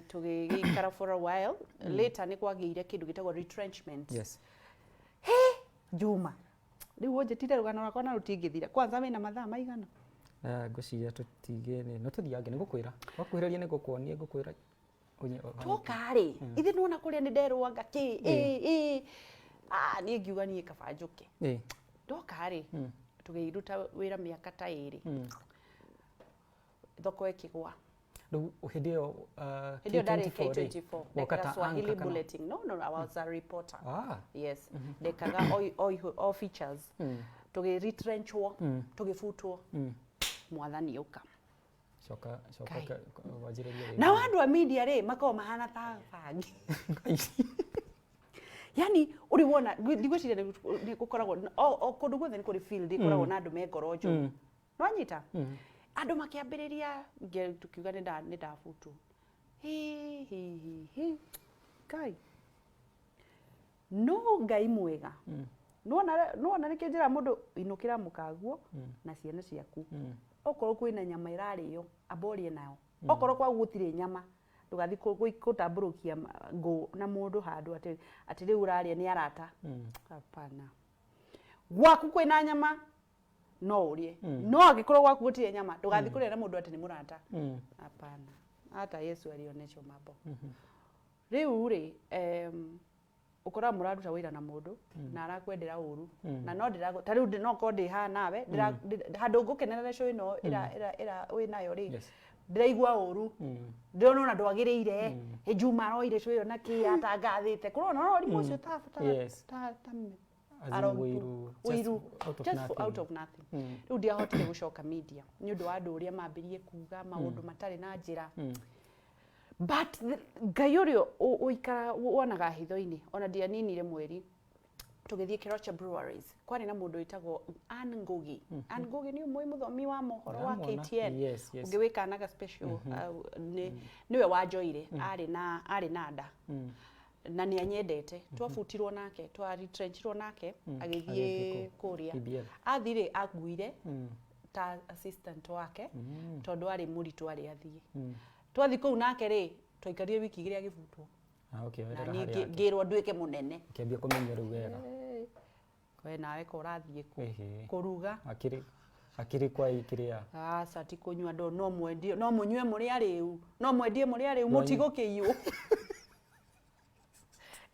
Tũgĩgĩikara for a while. Later nĩ kwagĩire kĩndũ gĩtagwo retrenchment. Juma, rĩu ũnjĩtire rũgano rwakwa na rũtingĩthira. Kwanza wĩna mathaa maigana? Ngwĩciria tũtigĩ no tũthiange, nĩ ngũkwĩra wakuhĩrĩria, nĩ ngũkuonia, ngũkwĩra Twoka rĩ, ithe nĩwona kũrĩa nĩ nderwanga kĩ ĩ ĩ ah, niĩ ngiuga niĩ kaba njũke. Ndoka rĩ, tũgĩruta wĩra mĩaka ta 2, thoko ĩkĩgwa. Rĩu hĩndĩ ĩyo Hĩndĩ ĩyo ndarĩ K24 rĩ, K24, woka ndekaga ta Swahili anchor kana? bulletin. No, no, I was a reporter. Yes, ndekaga all features. Tũgĩ retrenchwo, tũgĩbutwo. Mwathani ũka. Coka coka. Kai. Wanjĩrĩrie rĩngĩ. Nao andũ a media rĩ, makoragwo mahana ta bangi, yani ũrĩ wona, ndigwĩciria nĩ gũkoragwo o kũndũ guothe nĩ kũrĩ field ĩkoragwo na andũ me ngoro njũru. Nwanyita andũ makĩambĩrĩria, tukiuga nĩ ndabutwo. Hi hi hi hi, Ngai, no Ngai mwega. Nĩwona nĩkĩo njĩra mũndũ, inũkĩra mũkaguo na ciana ciaku. Okorwo kwĩna nyama ĩrarĩo, amba ũrĩe nayo. Okorwo kwagu gũtirĩ nyama, ndũgathiĩ gũtambũrũkia ngũ na mũndũ handũ atĩ rĩu ũrarĩa nĩ arata. Hapana. Gwaku kwĩna nyama no ũrĩe, no angĩkorwo gwaku gũtirĩ nyama, ndũgathiĩ kũrĩa na mũndũ atĩ nĩ mũrata. Hapana, hata Yesu alioneshwa mambo. Rĩu rĩ, ũkoraga mũraruta wĩra na mũndũ na arakwendera ũru, na no ndĩra ta rĩu no korwo ndĩ haha nawe handũ ngũkenerera show ĩno ĩra ĩra ĩra wĩ nayo rĩ, ndĩraigua ũru, ndĩrona ona ndwagĩrĩire. Ĩ Juma aroire show ĩyo na kĩ atangathĩte kũrona no ũrimũ ũcio ta ta As in ũiru, just ũiru out of just for nothing. Out of nothing. Rĩu ndiahotire gũcoka media nĩ ũndũ wa andũ ũrĩa mambĩrie kuga maũndũ matarĩ na njĩra. But Ngai ũrĩa ũikara wonaga hitho-inĩ, ona ndianinire mweri tũgĩthiĩ Keroche Breweries. Kwarĩ na mũndũ wĩtagwo Ann Ngugi. Ann Ngugi nĩ ũmwe mũthomi wa mohoro wa Ndĩramuona. KTN. Yes. Ũngĩ wĩkanaga special, nĩwe wanjoire. Arĩ na nda na nĩ anyendete. Twabutirwo nake, twa retrenchirwo nake, agĩthiĩ Agĩthiĩ kũrĩa. KBL. Athire anguire ta assistant wake tondũ arĩ mũritũ, arĩ athiĩ. Twathi kũu nake rĩ, twaikarire wiki 2 agĩbutwo. Ah, okay, Na werera niĩ harĩa yake. ngĩrwo nduĩke mũnene. Ũkĩambia kũmenya rĩu wega. We nawe ko ũrathiĩ kũ Ĩhĩ. kũruga? Akĩrĩ kwa ikĩrĩa. Aca, ti kũnyua ndo no mwendie, no mũnyue mũrĩ arĩu, no mwendie mũrĩ arĩu, mũtigũkĩiywo.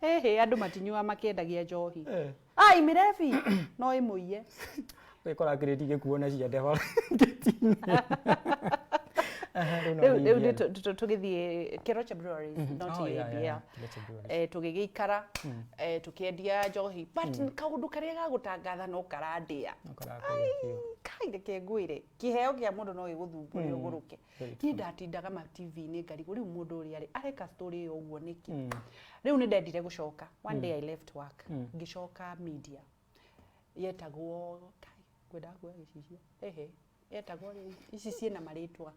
Hĩhĩ, andũ matinyuaga makĩendagia njohi. Ai, mĩrebi no ĩmũiye. Wĩkora kĩrĩti gĩkuo na ciande bara ngĩti-inĩ. Rĩu no Rĩu nĩ rĩu ABL. tũgĩthiĩ Keroche Breweries, not Oh, yeah, ABL. yeah. Keroche Breweries. Tũgĩgĩikara, tũkĩendia njohi, but kaũndũ karĩa ga gũtangatha no karandĩa. No karakũgia biũ. Kai, reke ngwĩre, kĩheo kĩa mũndũ no gĩgũthumbũre ũgũrũke. Very. Niĩ ndatindaga ma TV-inĩ ngarigwo, rĩu mũndũ ũrĩa rĩ areka story ĩyo ũguo nĩkĩ? Rĩu nĩ ndendire gũcoka. One day I left work, ngĩcoka media yetagwo, kai, ngwendaga kuoya gĩcicio, ehe, yetagwo rĩ, ici ciĩna marĩtwa,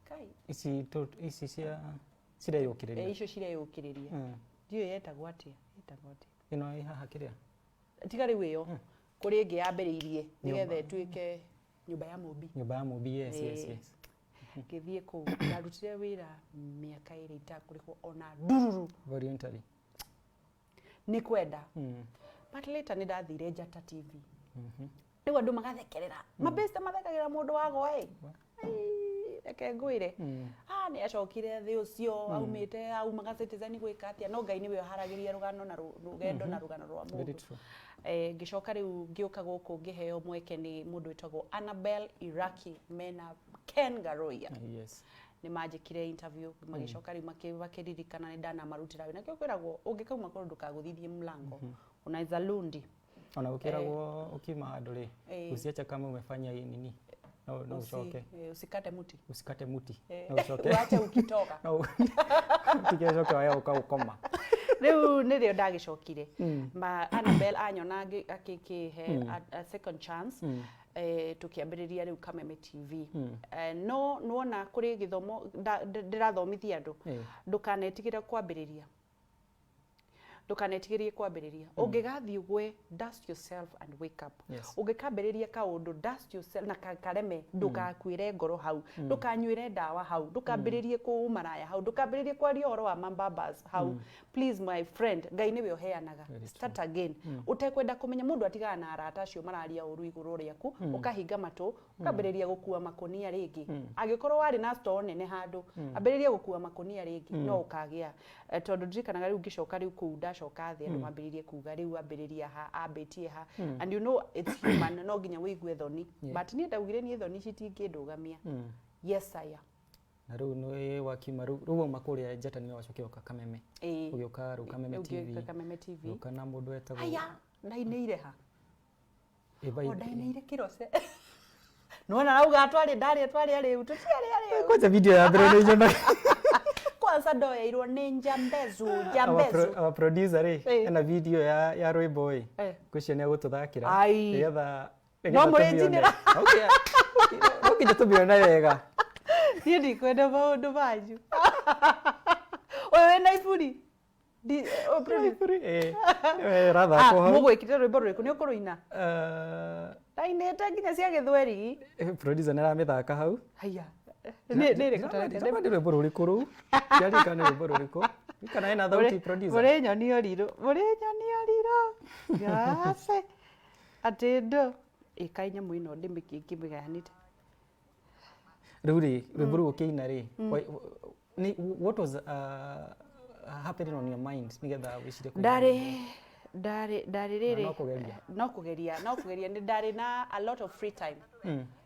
kai. Ici ici cia cireyũkĩrĩria. Icio cireyũkĩrĩria. Ndiũĩ yetagwo atĩa, yetagwo atĩa. Ĩno ĩ haha kĩrĩa? Tiga rĩu ĩyo, kũrĩ ĩngĩ yambĩrĩirie nĩgetha ĩtuĩke Nyũmba ya Mũmbi. Nyũmba ya Mũmbi, yes. Ngĩthiĩ kũu, ndarutire wĩra mĩaka 2 itakũrĩhwo ona ndururu. Voluntary. Nĩ kwenda. But later nĩ ndathire Njata TV. Rĩu andũ magathekerera. Mabeste mathekagĩra mũndũ wagwa ĩ. Ai, reke ngwĩre. Ah, nĩ acokire thĩ ũcio, aumĩte, aumaga Citizen gwĩka atĩa, no Ngai nĩwe ũharagĩria rũgano na rũgendo na rũgano rwa Very mũndũ. true. Ngĩcoka rĩu ngĩũka gũkũ, ngĩheo mweke nĩ mũndũ wĩtagwo Annabel Iraki mena Ken Garoia. Nĩ manjĩkire interview, magĩcoka rĩu makĩririkana nĩ ndanamarutĩra wĩra. Nakĩo kwĩragwo ũngĩkauma kũndũ ndũkagũthithie mlango, unaweza lundi. Ona gũkĩragwo ũkiuma handũ rĩ, usiache kama umefanya hii nini, no ucoke. Usikate muti. Usikate muti. No ucoke. Uache ukitoka. No utigecoke wae ũkaũkoma. Rĩu nĩrĩo ndagĩcokire. Ma Annabel anyona akĩkĩhe a second chance. Tũkĩambĩrĩria rĩu Kameme TV. No nĩwona kũrĩ gĩthomo ndĩrathomithia andũ. Ndũkanetigĩre kwambĩrĩria. Ndũkanetigĩrie kwambĩrĩria. Ũngĩgathiĩ ũgwe, dust yourself and wake up. Ũngĩkambĩrĩria kaũndũ, dust yourself na kareme, ndũgakuĩre ngoro hau, ndũkanyuĩre ndawa hau, ndũkambĩrĩrie kũmaraya hau, ndũkambĩrĩrie kwaria ũhoro wa mambabas hau. Please my friend, Ngai nĩwe ũheanaga. Very. Start again. Ũtekwenda kũmenya, mũndũ atigana na arata acio mararia ũru igũrũ rĩaku, ũkahinga matũ, ũkambĩrĩria gũkua makũnia rĩngĩ. Angĩkorwo warĩ na store nene handũ, ambĩrĩria gũkua makũnia rĩngĩ, no ũkagĩa. Tondũ ndirikanaga rĩu ngĩcoka rĩu kũu, ndacoka thĩ, andũ mambĩrĩrie kuga rĩu ambĩrĩria ha, ambĩtie ha. And you know it's human, no nginya wĩigue thoni. But niĩ ndaugire niĩ thoni citingĩndũgamia. Yes, I am. Na rĩu nĩ wakiuma, rĩu wauma kũrĩa Njata nĩwe wacokia ũka Kameme. Ũgĩũka rĩu Kameme Rĩu TV. ngĩũka Kameme TV. Ũgĩũka na mũndũ wetagwo Aya, ndainĩire ha? Ĩ, O ndainĩire Kĩroce. Nĩwona rauga twarĩ ndarĩ twarĩ arĩu, tũtiarĩ arĩu. Kwanza video ya mbere nĩ nyonaga. Kwanza ndoeirwo nĩ Njambezu, Our Njambezu. Our producer rĩ, ena video ya rwĩmbo ĩ. Ngwĩciria nĩ egũtũthakĩra. Ai. Nĩgetha No nĩgetha mũrĩnjinĩra. tũmĩone. Okay. No nginya tũmĩone wega. Niĩ ndikwenda maũndũ manyu. Ũyũ wĩna iburi. Ũyũ producer. Iburi, ĩ. Nĩwe ũrathakwo hau. Mũgwĩkĩrĩra rwĩmbo rũrĩkũ? Nĩ ũkũrũina? Ndainĩte nginya cia gĩthweri. Producer nĩ aramĩthaka hau. Haiya. Nĩ ĩrĩkũ ta reke? Nĩ rwĩmbo rũrĩkũ rũu? Ndiaririkana nĩ rwĩmbo rũrĩkũ. Kana ĩna thauti producer? Mũrĩ nyoni ũrirũ. Mũrĩ nyoni ũrirũ. Gace. Atĩ ndũ. Ĩkai nyamũ ĩno ndĩmĩgayanĩte. Rĩu rĩ, rwĩmbo rũu ũkĩina rĩ, what was happening on your mind nĩgetha wĩcirie kũina Ndarĩ rwĩmbo? ndarĩ rĩrĩ. No kũgeria. No kũgeria, no kũgeria. Nĩ ndarĩ na a lot of free time.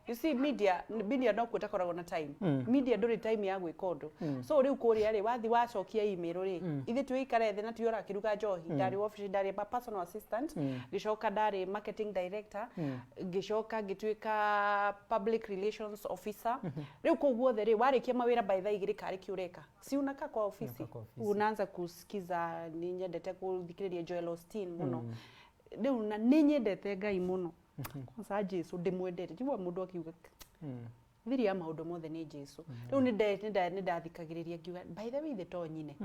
You see, media no kuo ĩtakoragwo na time. Media ndũrĩ time ya gwĩka ũndũ. So rĩu kũrĩa rĩ, wathi wacokia email rĩ, ithuĩ twĩikare thĩ na tiwe ũrakĩruga njohi. Ndarĩ office, ndarĩ personal assistant, ngĩcoka ndarĩ marketing director, ngĩcoka ngĩtuĩka public relations officer. Rĩu kũu guothe rĩ, warĩkia mawĩra by thaa 2 karĩ kĩ ũreka? Si unakaa kwa ofisi? Unakaa kwa ofisi. Unaanza kusikiza, nĩ nyendete gũthikĩrĩria Joel Osteen mũno. Rĩu na nĩ nyendete Ngai mũno. Kwanza Jesu ndĩmwendete. Njiguaga mũndũ akiuga thiri ya maũndũ mothe nĩ Jesu. Rĩu nĩ ndathikagĩrĩria ngiuga, by the way, ithe to nyine.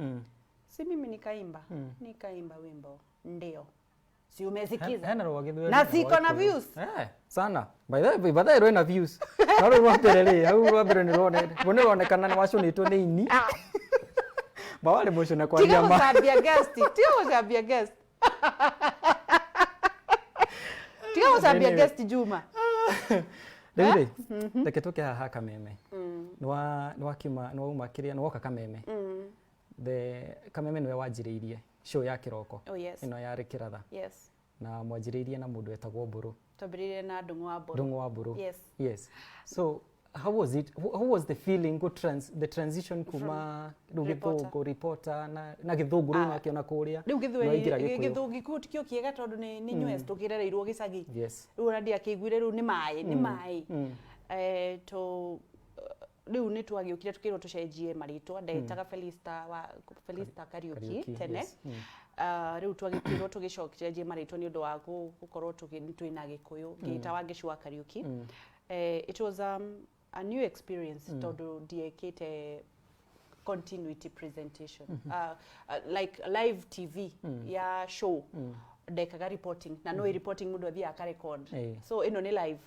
Si mimi nikaimba. Nikaimba wimbo. Ndio. Si umesikiza? Hena rwa gĩthweri Na na rwa siko na Gĩkũyũ. views. Sana. By the way, by the way, rwĩna views. No rũu rwa mbere rĩ, hau rwa mbere nĩ rwonekana nĩ wacũnĩtwo nĩ ini. Ba warĩ mũcũne kwa Tiga nyama. gũcambia guest. Tiga gũcambia guest. Tiga gũcambia Anyway. guest Juma. Rĩu rĩ, reke tũke haha Kameme. Nĩ wakiuma, nĩ wauma kĩrĩa, nĩ woka Kameme. The Kameme nĩwe wanjĩrĩirie. Show ya kĩroko. Oh yes. Ĩno yarĩ kĩratha. Yes. Na mwanjĩrĩirie na mũndũ wetagwo Mbũrũ. Twambĩrĩirie na Ndung'u wa Mbũrũ. Ndung'u wa Mbũrũ. Yes. Yes. So how was it? How was the feeling go trans the transition kuma rĩu Reporter. gĩthũngũ reporter na gĩthũngũ rĩu nakĩona kũrĩa Rĩu na waingĩra gĩthweri Gĩkũyũ. gĩthũngũ kĩu tikĩo kĩega tondũ nĩ nyues tũkĩrereirwo gĩcagi. Yes. Rĩu ona ndiakĩiguire rĩu nĩ maĩ nĩ maĩ. To rĩu nĩ twagĩũkire tũkĩrwo tũcenjie marĩtwa. Ndetaga Felista wa Felista Kariuki Kariuki, tene. yes. Rĩu twagĩkĩrwo tũgĩcenjie marĩtwa nĩ ũndũ wa gũkorwo twĩna Gĩkũyũ, ngĩĩta Wangeci wa Kariuki. It was a new experience tondũ ndiekĩte continuity presentation, like live TV ya show. Ndekaga reporting na no reporting mũndũ athiaga akarecord. So ĩno nĩ live.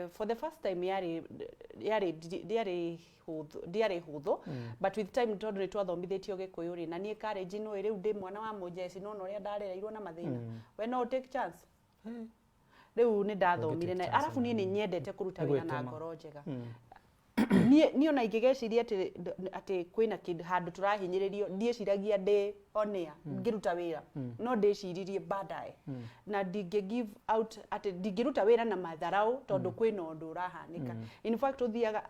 For the first time yarĩ hũthũ, ndiarĩ hũthũ, but with time, tondũ nĩ twathomithĩtio Gĩkũyũ rĩ, na niĩ college no rĩu ndĩ mwana wa mũjeci, no ũrĩa ndarereirwo na mathĩna, we no take chance. Rĩu nĩ ndathomire na Ũngĩ take chance arabu niĩ nĩ nyendete kũruta wĩra na Nĩ gwĩtũma. ngoro njega. Niĩ ona ingĩgeciria atĩ kwĩna kĩndũ handũ tũrahinyĩrĩrio, ndiĩciragia ndĩ on air ngĩruta wĩra, no ndĩciririe baadaye, na ndingĩ give out atĩ ndingĩruta wĩra na matharau tondũ kwĩna ũndũ ũrahanĩka. In fact, ũthiaga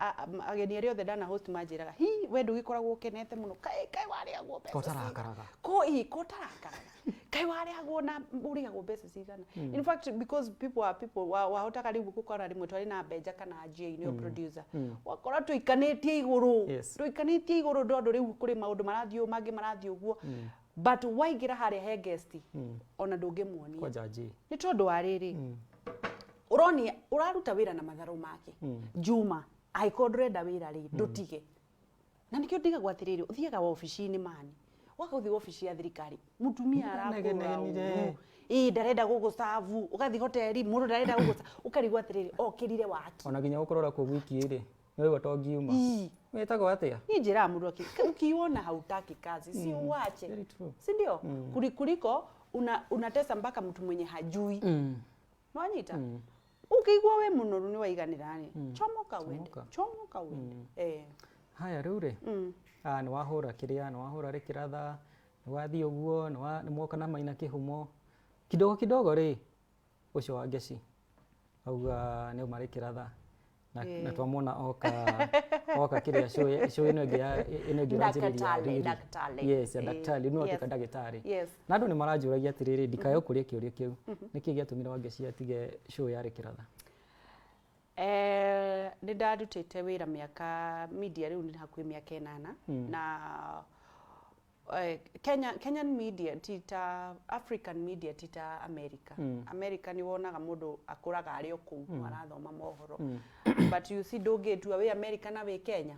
ageni arĩa othe ndana host manjĩraga, "Hi, we ndũgĩkoragwo ũkenete mũno, kaĩ warĩagwo mbeca Ko cigana?" ũtarakaraga. Ko ĩ ko ũtarakaraga, kaĩ warĩagwo na ũrĩagwo mbeca cigana? In fact, because people are people, wahotaga rĩu gũkora rĩmwe twarĩ na Benja kana Jane nĩo producer, wakora tũikanĩtie igũrũ, tũikanĩtie igũrũ tondũ rĩu kũrĩ maũndũ marathiĩ ũũ, mangĩ marathiĩ ũguo, but waingĩra harĩa he guest ona ndũngĩmuonia. Kwanja J. Nĩ tondũ wa rĩrĩ, ũronia ũraruta wĩra na matharũ make. Juma, angĩkorwo ndũrenda wĩra rĩ, ndũtige. Na nĩkĩo ndigagwo atĩrĩrĩ, ũthiaga wabici-inĩ mani, waka ũthiĩ wabici ya thirikari, mũtumia arakũra Nĩanegenegenire. ũru, ĩ ndarenda gũgũcabu. Ũgathiĩ hoteli, mũndũ ndarenda gũgũcabu, ũkarigwo atĩrĩrĩ, okĩrire waki. Ona nginya gũkũrora kũu wiki ĩrĩ nĩwaigua to ngiuma. Wĩtagwo atĩa? Niĩ njĩraga mũndũ ukiona hautaki kazi, si uache? Very true. Si ndio? Kuliko unatesa mpaka mtu mwenye hajui. Nwanyita ukĩigua we mũnoru nĩ waiganĩra rĩ, chomoka uende. Chomoka. Chomoka uende, eh. Haya, rĩu rĩ, nĩ wahũra kĩrĩa, nĩ wahũra rĩkĩratha, nĩ wathiĩ ũguo, nĩ mwoka na Maina kĩhumo kidogo kidogo rĩ, ũcio wa Ngeci auga nĩ auma rĩkĩratha na twamwona oka kĩrĩa show ĩno ĩngĩ ĩno ĩngĩ ũranjĩrĩria. Daktari, Riri. daktari. Yes, ya daktari, nĩ watuĩka ndagĩtarĩ. Na andũ nĩ maranjũragia atĩrĩrĩ, ndikae gũkũria kĩũria kĩu, nĩkĩ gĩatũmire Wangeci atige show ya rĩkĩratha? Nĩ ndarutĩte wĩra mĩaka media rĩu nĩ hakuhĩ mĩaka 8 na Kenyan media ti ta African media, ti ta America. America nĩ wonaga mũndũ akũraga arĩ o kũu arathoma mohoro, but you see, ndũngĩtua wĩ America na wĩ Kenya.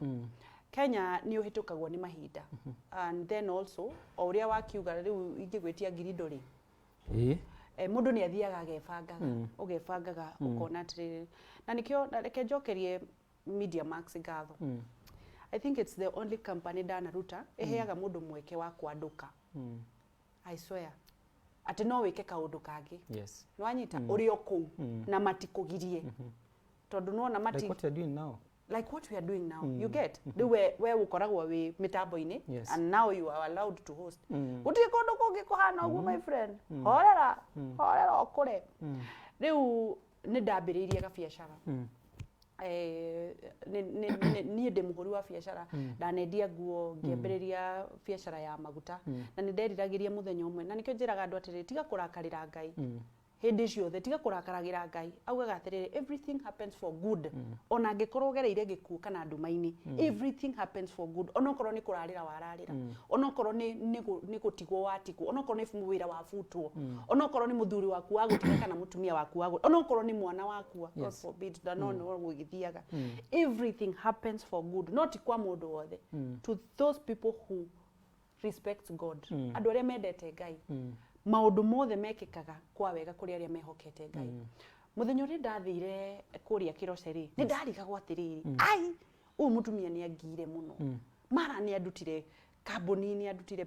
Kenya nĩ ũhĩtũkagwo nĩ mahinda, and then also o ũrĩa wakiuga, rĩu ingĩgwĩtia ngiri ndũrĩ. Mũndũ nĩ athiaga agebangaga, ũgebangaga ũkona atĩrĩrĩ, na nĩkĩo na reke njokerie Media Max ngatho. I think it's the only company ndanaruta ĩheaga mũndũ mweke wa kwandũka. I swear atĩ no wĩke kaũndũ kangĩ. Nĩwanyita, ũrĩ o kũu na matikũgirie tondũ nĩwona mati Like what you're doing now. Like what we are doing now, you get? Rĩu we ũkoragwo wĩ mĩtambo-inĩ and now you are allowed to host. Gũtirĩ kũndũ kũngĩ kũhana ũguo, my friend. Horera, horera ũkũre. Rĩu nĩ ndambĩrĩirie gabiacara. Niĩ ndĩ mũhũri wa biacara, ndanendia nguo, ngĩambĩrĩria biacara ya maguta, na nĩ nderiragĩria mũthenya ũmwe, na nĩkĩo njĩraga andũ atĩrĩrĩ, tiga kũrakarĩra Ngai hĩndĩ ciothe, tiga kũrakaragĩra Ngai. Augaga atĩrĩrĩ, everything happens for good. Ona angĩkorwo ũgereire gĩkuũ kana nduma-inĩ, everything happens for good. Onokorwo nĩ kũrarĩra wararĩra, onokorwo nĩ gũtigwo watigwo, onokorwo nĩ wĩra wabutwo, onokorwo nĩ mũthuri waku wagũtiga kana mũtumia waku wagũ, onokorwo nĩ mwana wakua, God forbid, na no gũgĩthiaga, everything happens for good. No ti kwa mũndũ wothe, to those people who respect God, andũ arĩa mendete Ngai. Maũndũ mothe mekĩkaga kwa wega kũrĩ arĩa mehokete Ngai. Mũthenya ũrĩa ndathire kũrĩa Kĩroce rĩ, nĩ ndarigagwo atĩrĩrĩ, ai, ũyũ mũtumia nĩ angiire mũno, mara nĩ andutire kambuni, nĩ andutire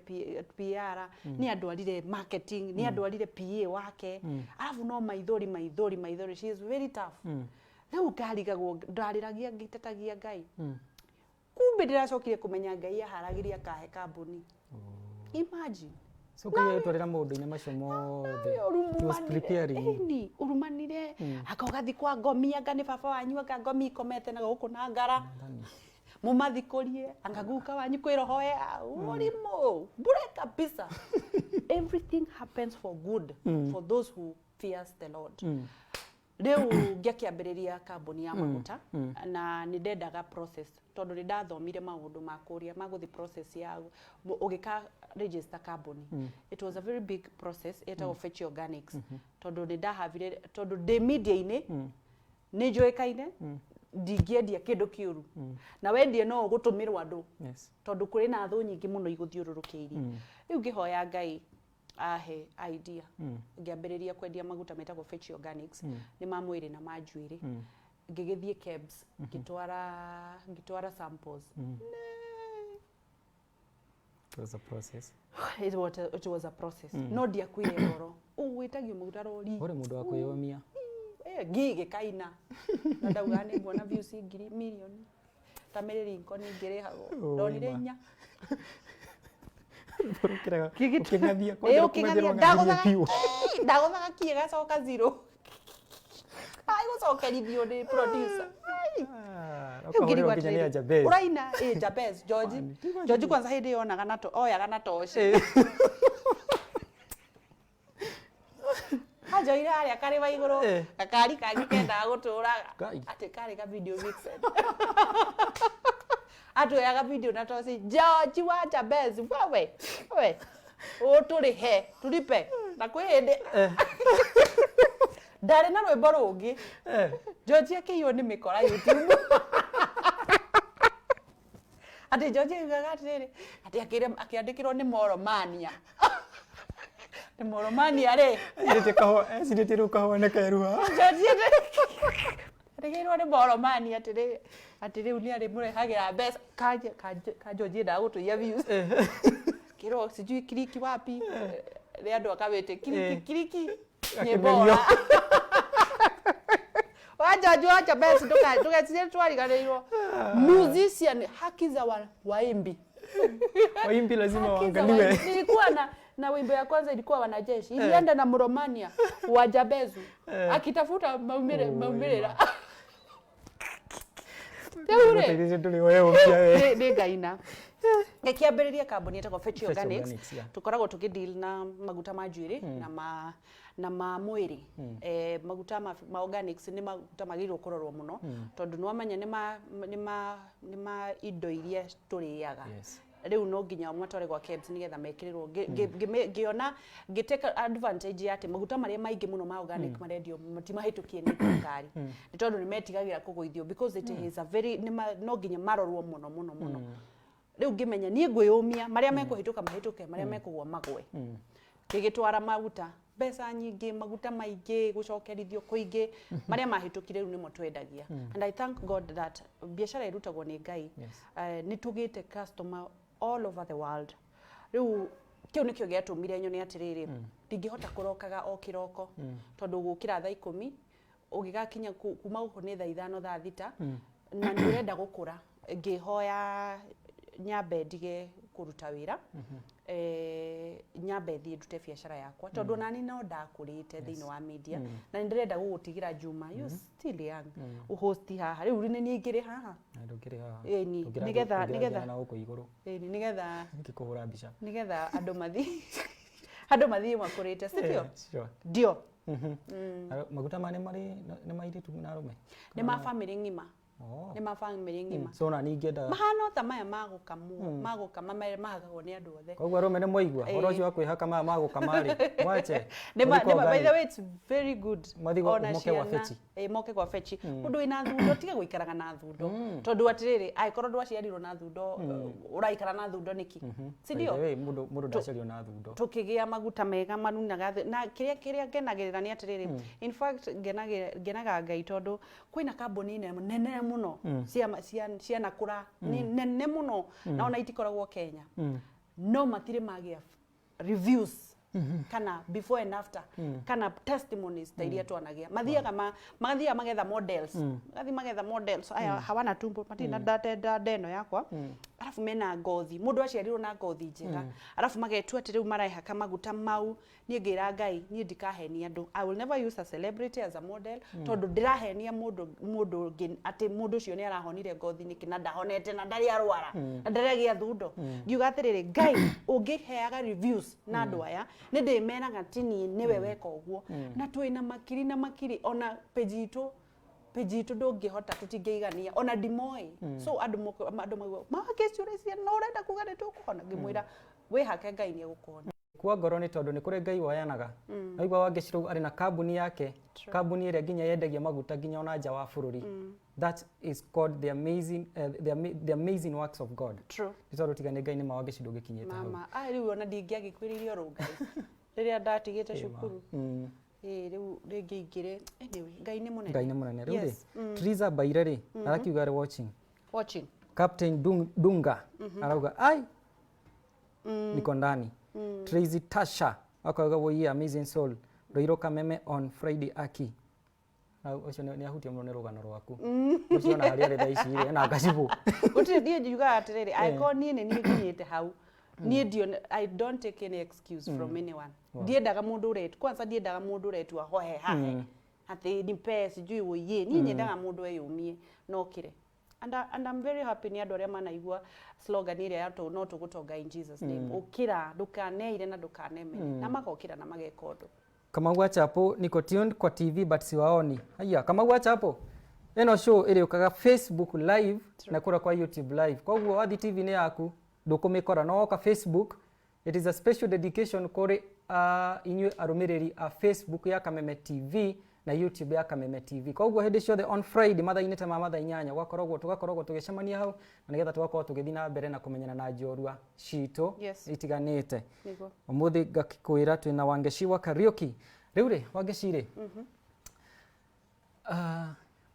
PR, nĩ andwarire marketing, nĩ andwarire PA wake, arabu no maithori, maithori, maithori. She is very tough. Rĩu ngarigagwo, ndarĩragia ngĩtetagia Ngai. Kumbe ndĩracokire kũmenya Ngai aharagĩria akahe kambuni. Imagine. So Ngai agĩtwarĩra maũndũ-inĩ macio mothe. He was preparing you. Ĩni urumanire anga ũgathi kwa ngomi, anga nĩ baba wanyu, anga ngomi ikomete na gũkũ na ngara, mumathikũrie, anga guka wanyu kwĩ roho ya ũrimũ bure kabisa. Everything happens for good for those who fears the Lord. Rĩu ngĩakĩambĩrĩria kambuni ya maguta na nĩ ndendaga process, tondũ nĩ ndathomire maũndũ ma kũrĩa ma gũthiĩ process ya ũgĩka register kambuni. It was a very big process ĩtagwo Fetch Organics, tondũ nĩ ndahavire, tondũ ndĩ media-inĩ nĩ njũĩkaine, ndingĩendia kĩndũ kĩũru na wendie no ũgũtũmĩrwo andũ, tondũ kũrĩ na thũ nyingĩ mũno igũthiũrũrũkĩirie. Rĩu ngĩhoya Ngai ahe idea, ngĩambĩrĩria kwendia maguta metagwo Fetch Organics, nĩ ma mwĩrĩ na ma njuĩrĩ. Ngĩgĩthiĩ KEBS, ngĩtwara samples. It was a process. It was a process, no ndiakuire ngoro. Ũgwĩtagio maguta rori. Ũrĩ mũndũ wa kwĩyũmia. Ngi gĩkaina na ndauga nĩ nguona views ngiri mirioni ta mĩrĩringo ningĩrĩhagwo. Oh, Ndonire ma. inya. Ũkĩrega ũkĩng'athia. Ĩ, Kwanja ũkĩng'athia ũkĩng'athia ndagũthaga biũ. Ĩ, ndagũthaga kiĩ gacoka zero, agũcokerithio nĩ producer. Ai. Ah, Rĩu ũkahũrĩrwo ngĩrigwo nginya nĩ atĩrĩrĩ, Jabez. ũraina ĩ Jabez George. Kwani, ti George kwanza hĩndĩ ĩyo onaga na oyaga na toci, anjoire harĩa karĩma igũrũ. Gakari kangĩ kendaga gũtũraga. Ngai. Atĩ karĩ ka video vixen, atuoyaga video na toci. George wa Jabez, wewe we ũtũrĩhe tulipe, na kwĩ hĩndĩ ndarĩ na rwĩmbo rũngĩ. George akĩiywo nĩ mĩkora YouTube, atĩ George augaga atĩrĩrĩ, atĩ akĩandĩkĩrwo nĩ Moromania, nĩ Moromania rĩ. Ecirĩtie kahũa, ecirĩtie rĩu kahũa nĩ keruha. George arĩgĩirwo nĩ Moromania atĩrĩ, atĩ rĩu nĩ arĩmũrehagĩra mbeca. Kanje ka George endaga gũtũiya views, kĩrwo sijui kiriki wapi nĩ andũ akawĩte kiriki. Kiriki nyĩmbo. Akĩmerio. Ora wa George wa Jabez, ndũgecirie twariganĩirwo. Musician, haki za waimbi. Waimbi lazima Haki za waangaliwe. waimbi. Nilikuwa na wimbo ya kwanza ilikuwa wanajeshi, ilienda na Mromania wa Jabezu akitafuta maumire Oh, maumĩrĩra. Rĩu rĩ, Mũteithĩrĩrie ndũrĩ weyũmbia we. Nĩ ngaina ngĩkĩambĩrĩria kambuni ĩtagwo Fetch Fetch Organics. Organics, yeah. Tũkoragwo tũkĩdeal na maguta ma njuĩrĩ na ma mwĩrĩ. Maguta ma organics nĩ maguta magĩrĩirwo kũrorwo mũno, tondũ nĩ wamenya nĩ ma indo iria tũrĩaga. Rĩu no nginya matware gwa KEBS nĩgetha mekĩrĩrwo. Ngĩona ngĩtake advantage ya atĩ maguta marĩa maingĩ mũno ma organic marendio matimahĩtũkie nĩ thirikari, nĩ tondũ nĩ metigagĩra kũgũithio because it is a very no nginya marorwo mũno mũno mũno. Rĩu ngĩmenya niĩ ngwĩyũmia, marĩa mekũhĩtũka mahĩtũke, marĩa mekũgwa magwe. Ngĩgĩtwara maguta, mbeca nyingĩ, maguta maingĩ, gũcokerithio kũingĩ, marĩa mahĩtũkire rĩu nĩmo twendagia. And I thank God that biacara ĩrutagwo nĩ Ngai. Nĩ tũgĩte customer all over the world. Rĩu kĩu nĩkĩo gĩatũmire nyone atĩrĩrĩ, ndingĩhota kũrokaga o kĩroko, tondũ gũkĩra thaa 10 ũgĩgakinya kuma gũkũ nĩ thaa 5, thaa 6, na nĩ ũrenda gũkũra. Ngĩhoya nyambe ndige kũruta wĩra, nyambe thiĩ ndute biacara yakwa, tondũ nani no ndakũrĩte thĩinĩ wa media na nĩ ndĩrenda gũgũtigĩra Juma, you still young, ũhosti haha. Rĩu nĩ niĩ ingĩrĩ haha. Na ndũngĩrĩ haha. Ĩni, nĩgetha na gũkũ igũrũ. Ĩni, nĩgetha ngĩkũhũra mbica. Nĩgetha andũ mathiĩ makũrĩte, si ndio? Eh, sure. Ndio. Na maguta ma nĩ marĩ nĩ ma airĩtu na arũme? Nĩ ma family ng'ima. Oh. Nĩ ma family ng'ima. So ona ningĩenda Mahana ta maya ma gũkamwo, ma gũkama mahakagwo nĩ andũ othe. Koguo arũme nĩ mwaigua ũhoro ũcio wa kwĩhaka maya ma gũkama rĩ, mwache. Nĩ Mũthiĩ kwa ma, by the organic. way, it's very good. Mathiĩ Ona moke gwa ciana, Fetch. Ĩ, moke kwa Fetch. Mũndũ wĩna thundo, tiga gũikaraga na thundo, tondũ atĩrĩrĩ, angĩkorwo ndwaciarirwo na thundo, ũraikara na thundo nĩkĩ, si By ndio? the way, mũndũ ndaciarirwo na thundo. Tukĩgĩa maguta mega manunaga thĩ. Na kĩrĩa ngenagĩrĩra nĩ atĩrĩrĩ, in fact ngenaga Ngai tondũ kwĩna kambuni nene mũno cianakũra, nĩ nene mũno, na ona itikoragwo Kenya, no matirĩ magĩa reviews. Kana before and after, kana testimonies ta iria twanagĩa. Mathiaga mathiaga magetha models, magathiĩ magetha models aya hawana tumbo, matirĩ na nda ĩno yakwa, arabu mena ngothi, mũndũ aciarirwo na ngothi njega, arabu magetua atĩ rĩu marehaka maguta mau. Niĩ ngĩra Ngai, niĩ ndikahenia andũ. I will never use a celebrity as a model, tondũ ndĩrahenia mũndũ ũngĩ atĩ mũndũ ũcio nĩ arahonire ngothi nĩkĩ, na ndahonete, na ndarĩ arwara, na ndarĩ agĩa thundo. Ngiuga atĩrĩrĩ, Ngai, ũngĩheaga reviews na andũ aya, nĩ ndĩmeraga ti niĩ, nĩwe weka ũguo. Na twĩna makiri na makiri, ona page itũ ndũngĩhota, tũtingĩigania, ona ndimoĩ. So andũ maigua magĩciũrĩcia, no ũrenda kuga nĩ tũkũhona? Ngĩmwĩra, wĩhake Ngai, nĩ egũkũhona. Kwa ngoro nĩ tondũ nĩ kũrĩ Ngai woyanaga. Naigua Wangeci rĩu arĩ na kambuni yake, kambuni ĩrĩa nginya yendagia maguta nginya ona nja wa bũrũri. That is called the amazing works of God. True. Nĩ tondũ tiga nĩ Ngai, nĩ ma Wangeci ndũngĩkinyĩte hau. Mama, rĩu ona ndingĩagĩkwĩrĩire oro Ngai rĩrĩa ndatigĩte cukuru. Ĩ rĩu rĩngĩ ingĩrĩ, anyway, Ngai nĩ mũnene. Ngai nĩ mũnene. Rĩu rĩ, Triza Baire rĩ, arakiuga arĩ watching. Watching. Captain Dunga arauga, "Ai, niko ndani." Tracy Tasha akauga, "Woiye, amazing soul, Roiro Kameme on Friday aki." Na ũcio nĩ ahutia mũno nĩ rũgano rwaku ũcio, ona harĩa arĩ thaa ici rĩ, ena ngacibũ. Gũtirĩ, niĩ njugaga atĩrĩrĩ, angĩkorwo niĩ nĩ niĩ nginyĩte hau, niĩ ndione, I don't take any excuse from anyone. Ndiendaga mũndũ ũretu, kwanza ndiendaga mũndũ ũretua hohe hahe atĩ nipe sijui woiye. Niĩ nyendaga mũndũ eyũmie nokĩre. And I'm very happy nĩ andũ arĩa manaigua slogan ĩrĩa ya no tũgũtonga in Jesus name, ũkĩra, ndũkaneire na ndũkanemere, na magokĩra na mageka ũndũ. Kamau wa Chapo, "Niko tuned kwa TV but siwaoni." Haya, Kamau wa Chapo, ĩno show ĩrĩũkaga Facebook live na kũrĩa kwa YouTube live. Koguo wathi TV-inĩ yaku ndũkũmĩkora, no woka Facebook. It is a special dedication kũrĩ inyuĩ arũmĩrĩri a Facebook ya Kameme TV na YouTube ya Kameme TV. Koguo hĩndĩ ciothe on Friday mathaa-inĩ ta ma mathaa 8 gwakoragwo, tũgakoragwo tũgĩcemania hau na nĩgetha tũgakorwo tũgĩthiĩ na mbere na kũmenyana na njorua citũ itiganĩte. Ũmũthĩ ngakĩkwĩra twĩna Wangeci wa Kariũki. Rĩu rĩ, Wangeci rĩ,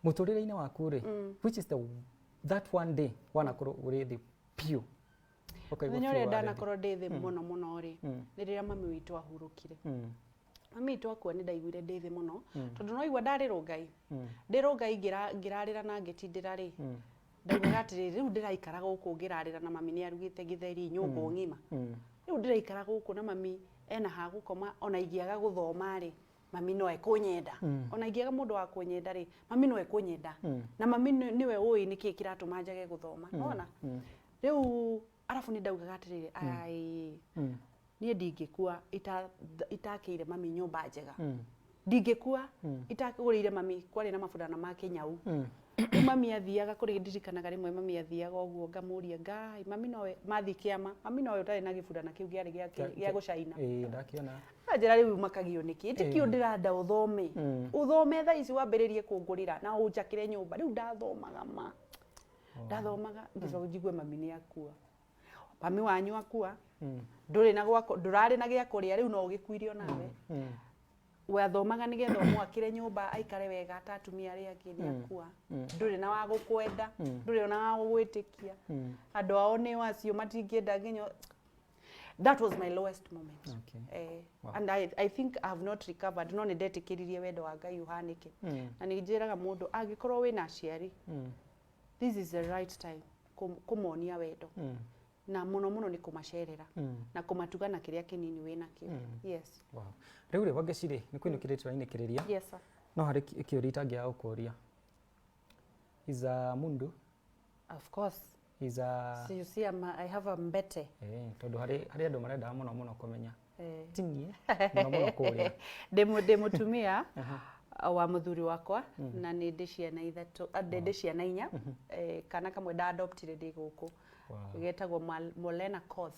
mũtũrĩre-inĩ waku rĩ, which is that one day wanakorwo ũrĩ thĩ biũ, ũkaigua Mũthenya biũ ũrĩa warĩ thĩ? Ndanakorwo ndĩ thĩ mũno mũno rĩ, nĩ rĩrĩa mami witũ ahurũkire. Mami witũ akua, nĩ ndaiguire ndĩ thĩ mũno, tondũ no igua ndarĩ rũngai, ndĩ rũngai, ngĩrarĩra na ngĩtindĩra rĩ, ndaugaga atĩrĩrĩ, rĩu ndĩraikara gũkũ ngĩrarĩra na mami nĩ arugĩte gĩtheri nyũngũ ng'ima. Rĩu ndĩraikara gũkũ na mami ena ha gũkoma, ona ingĩaga gũthoma rĩ, mami no ekũnyenda. Ona ingĩaga mũndũ wa kũnyenda rĩ, mami no ekũnyenda, na mami nĩwe ũĩ nĩkĩ kĩratũma njage gũthoma. Nona rĩu arabu nĩ ndaugaga atĩrĩrĩ, ai, niĩ ndingĩkua itakĩire mami nyũmba njega, ndingĩkua itakũgũrĩire mami. Kwarĩ na maburana ma kĩnyau. Rĩu mami athiaga kũrĩ, ndirikanaga rĩmwe mami athiaga ũguo, ngamũria, Ngai, mami nowe mathiĩ kĩama, mami nowe ũtarĩ na gĩburana kĩu kĩarĩ gĩa gũcaina. Ĩĩ, ndakĩona. Anjĩra, rĩu makagio nĩkĩ? Ĩtĩkio ndĩranda ũthome, ũthome thaa ici, wambĩrĩrie kũngũrĩra na ũnjakĩre nyũmba. Rĩu ndathomaga, ma ndathomaga, ngĩcoka njigue mami nĩ akua. Mami wanyu akua, ndũrĩ na gwako, ndũrarĩ na gĩa kũrĩa, rĩu no ũgĩkuire onawe. Wathomaga nĩgetha ũmwakĩre nyũmba aikare wega ta atumia arĩa angĩ, nĩ akua, ndũrĩ na wa gũkwenda, ndũrĩ ona wa gũgwĩtĩkia, andũ ao nĩ acio matingĩenda nginya. That was my lowest moment. And I think I have not recovered, no nĩ ndetĩkĩririe wendo wa Ngai ũhanĩke. Na nĩ njĩraga mũndũ, angĩkorwo wĩna aciari, this is the right time kũmonia wendo, na mũno mũno nĩ kũmacerera na kũmatuga na kĩrĩa kĩnini wĩnakĩo. Yes. Wow. Rĩu rĩ, Wangeci rĩ, nĩ kũinũkĩrĩria tũrainĩkĩrĩria. Yes sir. No harĩ kĩũria itangĩaga gũkũria. Is a mundu Of course. Is a So you see I have a mbete. Tondũ harĩ andũ marendaga mũno mũno kũmenya. Ti niĩ mũno mũno kũrĩa. Ndĩ mũtumia wa mũthuri wakwa, na nĩ ndĩ ciana ithatũ, ndĩ ciana inya. Kana kamwe nda-adoptire ndĩ gũkũ. Getagwo Molena Koth.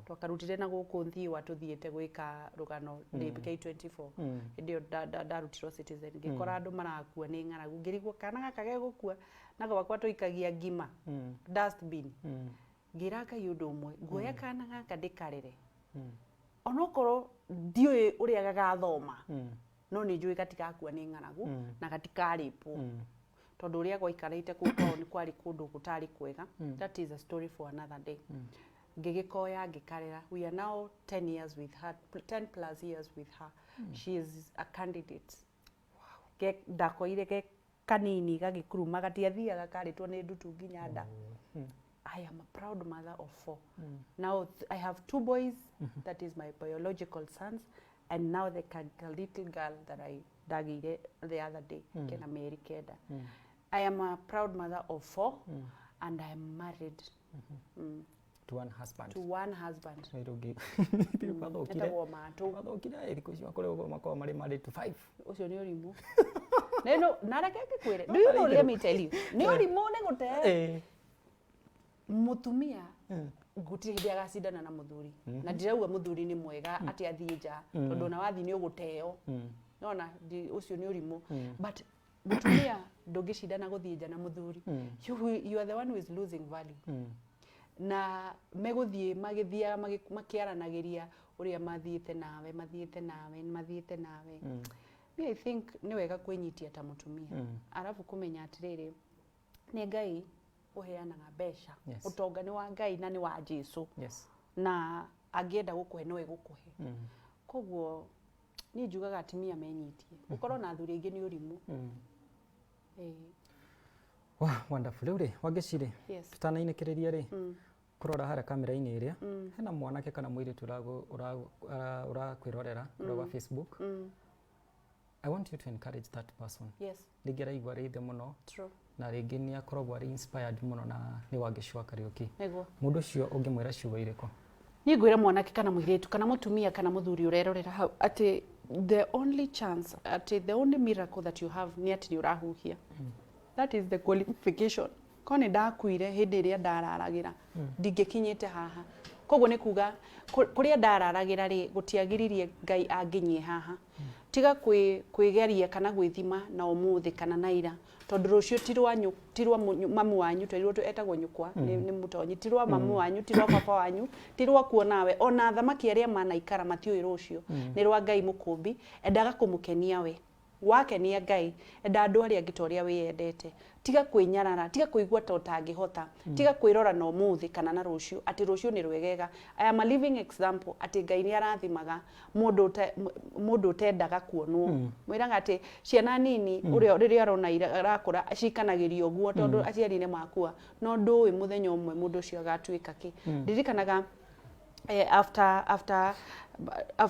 Twakarutire na gũkũ Thiwa tũthiĩte gwĩka rũgano ndĩ K24. Hĩndĩ ĩyo ndarutirwo Citizen, ngĩkora andũ marakua nĩ ng'aragu, ngĩrigwo kana gaka gegũkua na gwakwa tũikagia ngima dustbin. Ngĩra Ngai ũndũ ũmwe, nguoya kana gaka ndĩkarere, onokorwo ndiũĩ ũrĩa gagathoma, no nĩ njũĩ gatigakua nĩ ng'aragu na gatikarĩpwo, tondũ ũrĩa gwaikarĩte kũu kwao nĩ kwarĩ kũndũ gũtarĩ kwega. That is a story for another day. Ngĩgĩkoya ngĩkarera. We are now 10 years with her, 10 plus years with her. She is a candidate. Ndakoire ge kanini gagĩkuruma, gatiathiaga, karĩtwo nĩ ndutu nginya nda. I am a proud mother of four. Now I have two boys, that is my biological sons, and now the little girl that I ndagĩire the other day, kena mĩeri 9. I am a proud mother of four, and I am married To one husband. To one husband. Wĩra ũngĩ wathũkire. Etagwo Matũ. Wathũkire thikũ ici makoragwo makoragwo marĩ married to five. Ũcio nĩ ũrimũ. Nĩ na reke ngĩkwĩre. Do you know, let me tell you. Nĩ ũrimũ, nĩ gũte. Mũtumia gũtirĩ hĩndĩ agacindana na mũthuri, na ndirauga mũthuri nĩ mwega atĩ athiĩ nja, tondũ ona wathiĩ nĩ ũgũteo nona ũcio nĩ ũrimũ, but mũtumia ndũngĩcindana gũthiĩ nja na mũthuri. You are the one who is losing value. Na megũthiĩ magĩthiaga makĩaranagĩria ũrĩa mathiĩte nawe, mathiĩte nawe, mathiĩte nawe. Me, I think nĩ wega kwĩnyitia ta mũtumia, arabu kũmenya atĩrĩrĩ, nĩ Ngai ũheanaga mbeca. Ũtonga nĩ wa Ngai na nĩ wa Jesu. Na angĩenda gũkũhe no egũkũhe. Koguo niĩ njugaga atumia menyitie, gũkorwo na athuri aingĩ nĩ ũrimũ. Ĩĩ. Wow, wonderful. Rĩu rĩ, Wangeci rĩ, tũtanainĩkĩrĩria rĩ, kũrora harĩa kamera-inĩ ĩrĩa hena mwanake kana mũirĩtu ũrakwĩrorera kũrĩa gwa Facebook, I want you to encourage that person. Rĩngĩ araigua arĩ thĩ mũno, na rĩngĩ nĩ akoragwo arĩ inspired mũno na nĩ Wangeci wa Kariũki. Mũndũ ũcio ũngĩmwĩra ciugo irĩkũ? Niĩ ngwĩra mwanake kana mũirĩtu kana mũtumia kana mũthuri ũrerorera hau atĩ the only chance, atĩ the only miracle that you have nĩ atĩ nĩ ũrahuhia. That is the qualification. Ko nĩ ndakuire hĩndĩ ĩrĩa ndararagĩra, ndingĩkinyĩte haha. Koguo nĩ kuga kũrĩa ndararagĩra rĩ, gũtiagiririe Ngai anginyie haha. Tiga kwĩgeria kana gwĩthima na ũmũthĩ kana na ira, tondũ rũciũ ti rwa ti rwa mamu wanyu, twerirwo etagwo nyũkwa nĩ mũtonyi, ti rwa mamu wanyu, ti rwa baba wanyu, ti rwaku onawe, ona thamaki arĩa manaikara matiũĩ rũciũ. Nĩ rwa Ngai mũkũmbi. Endaga kũmũkenia we. Wakenia Ngai, enda andũ arĩa angĩ ta ũrĩa wĩyendete. Tiga kwĩnyarara, tiga kũigua ta ũtangĩhota, tiga kwĩrora na ũmũthĩ kana na rũciũ, atĩ rũciũ nĩ rwegega. I am a living example atĩ Ngai nĩ arathimaga mũndũ ũtendaga kuonwo. Mwĩraga atĩ ciana nini ũrĩa rĩrĩa arona arakũra cikanagĩrio ũguo tondũ aciari nĩ makua, no ndũĩ mũthenya ũmwe mũndũ ũcio agatuĩka kĩ. Ndirikanaga after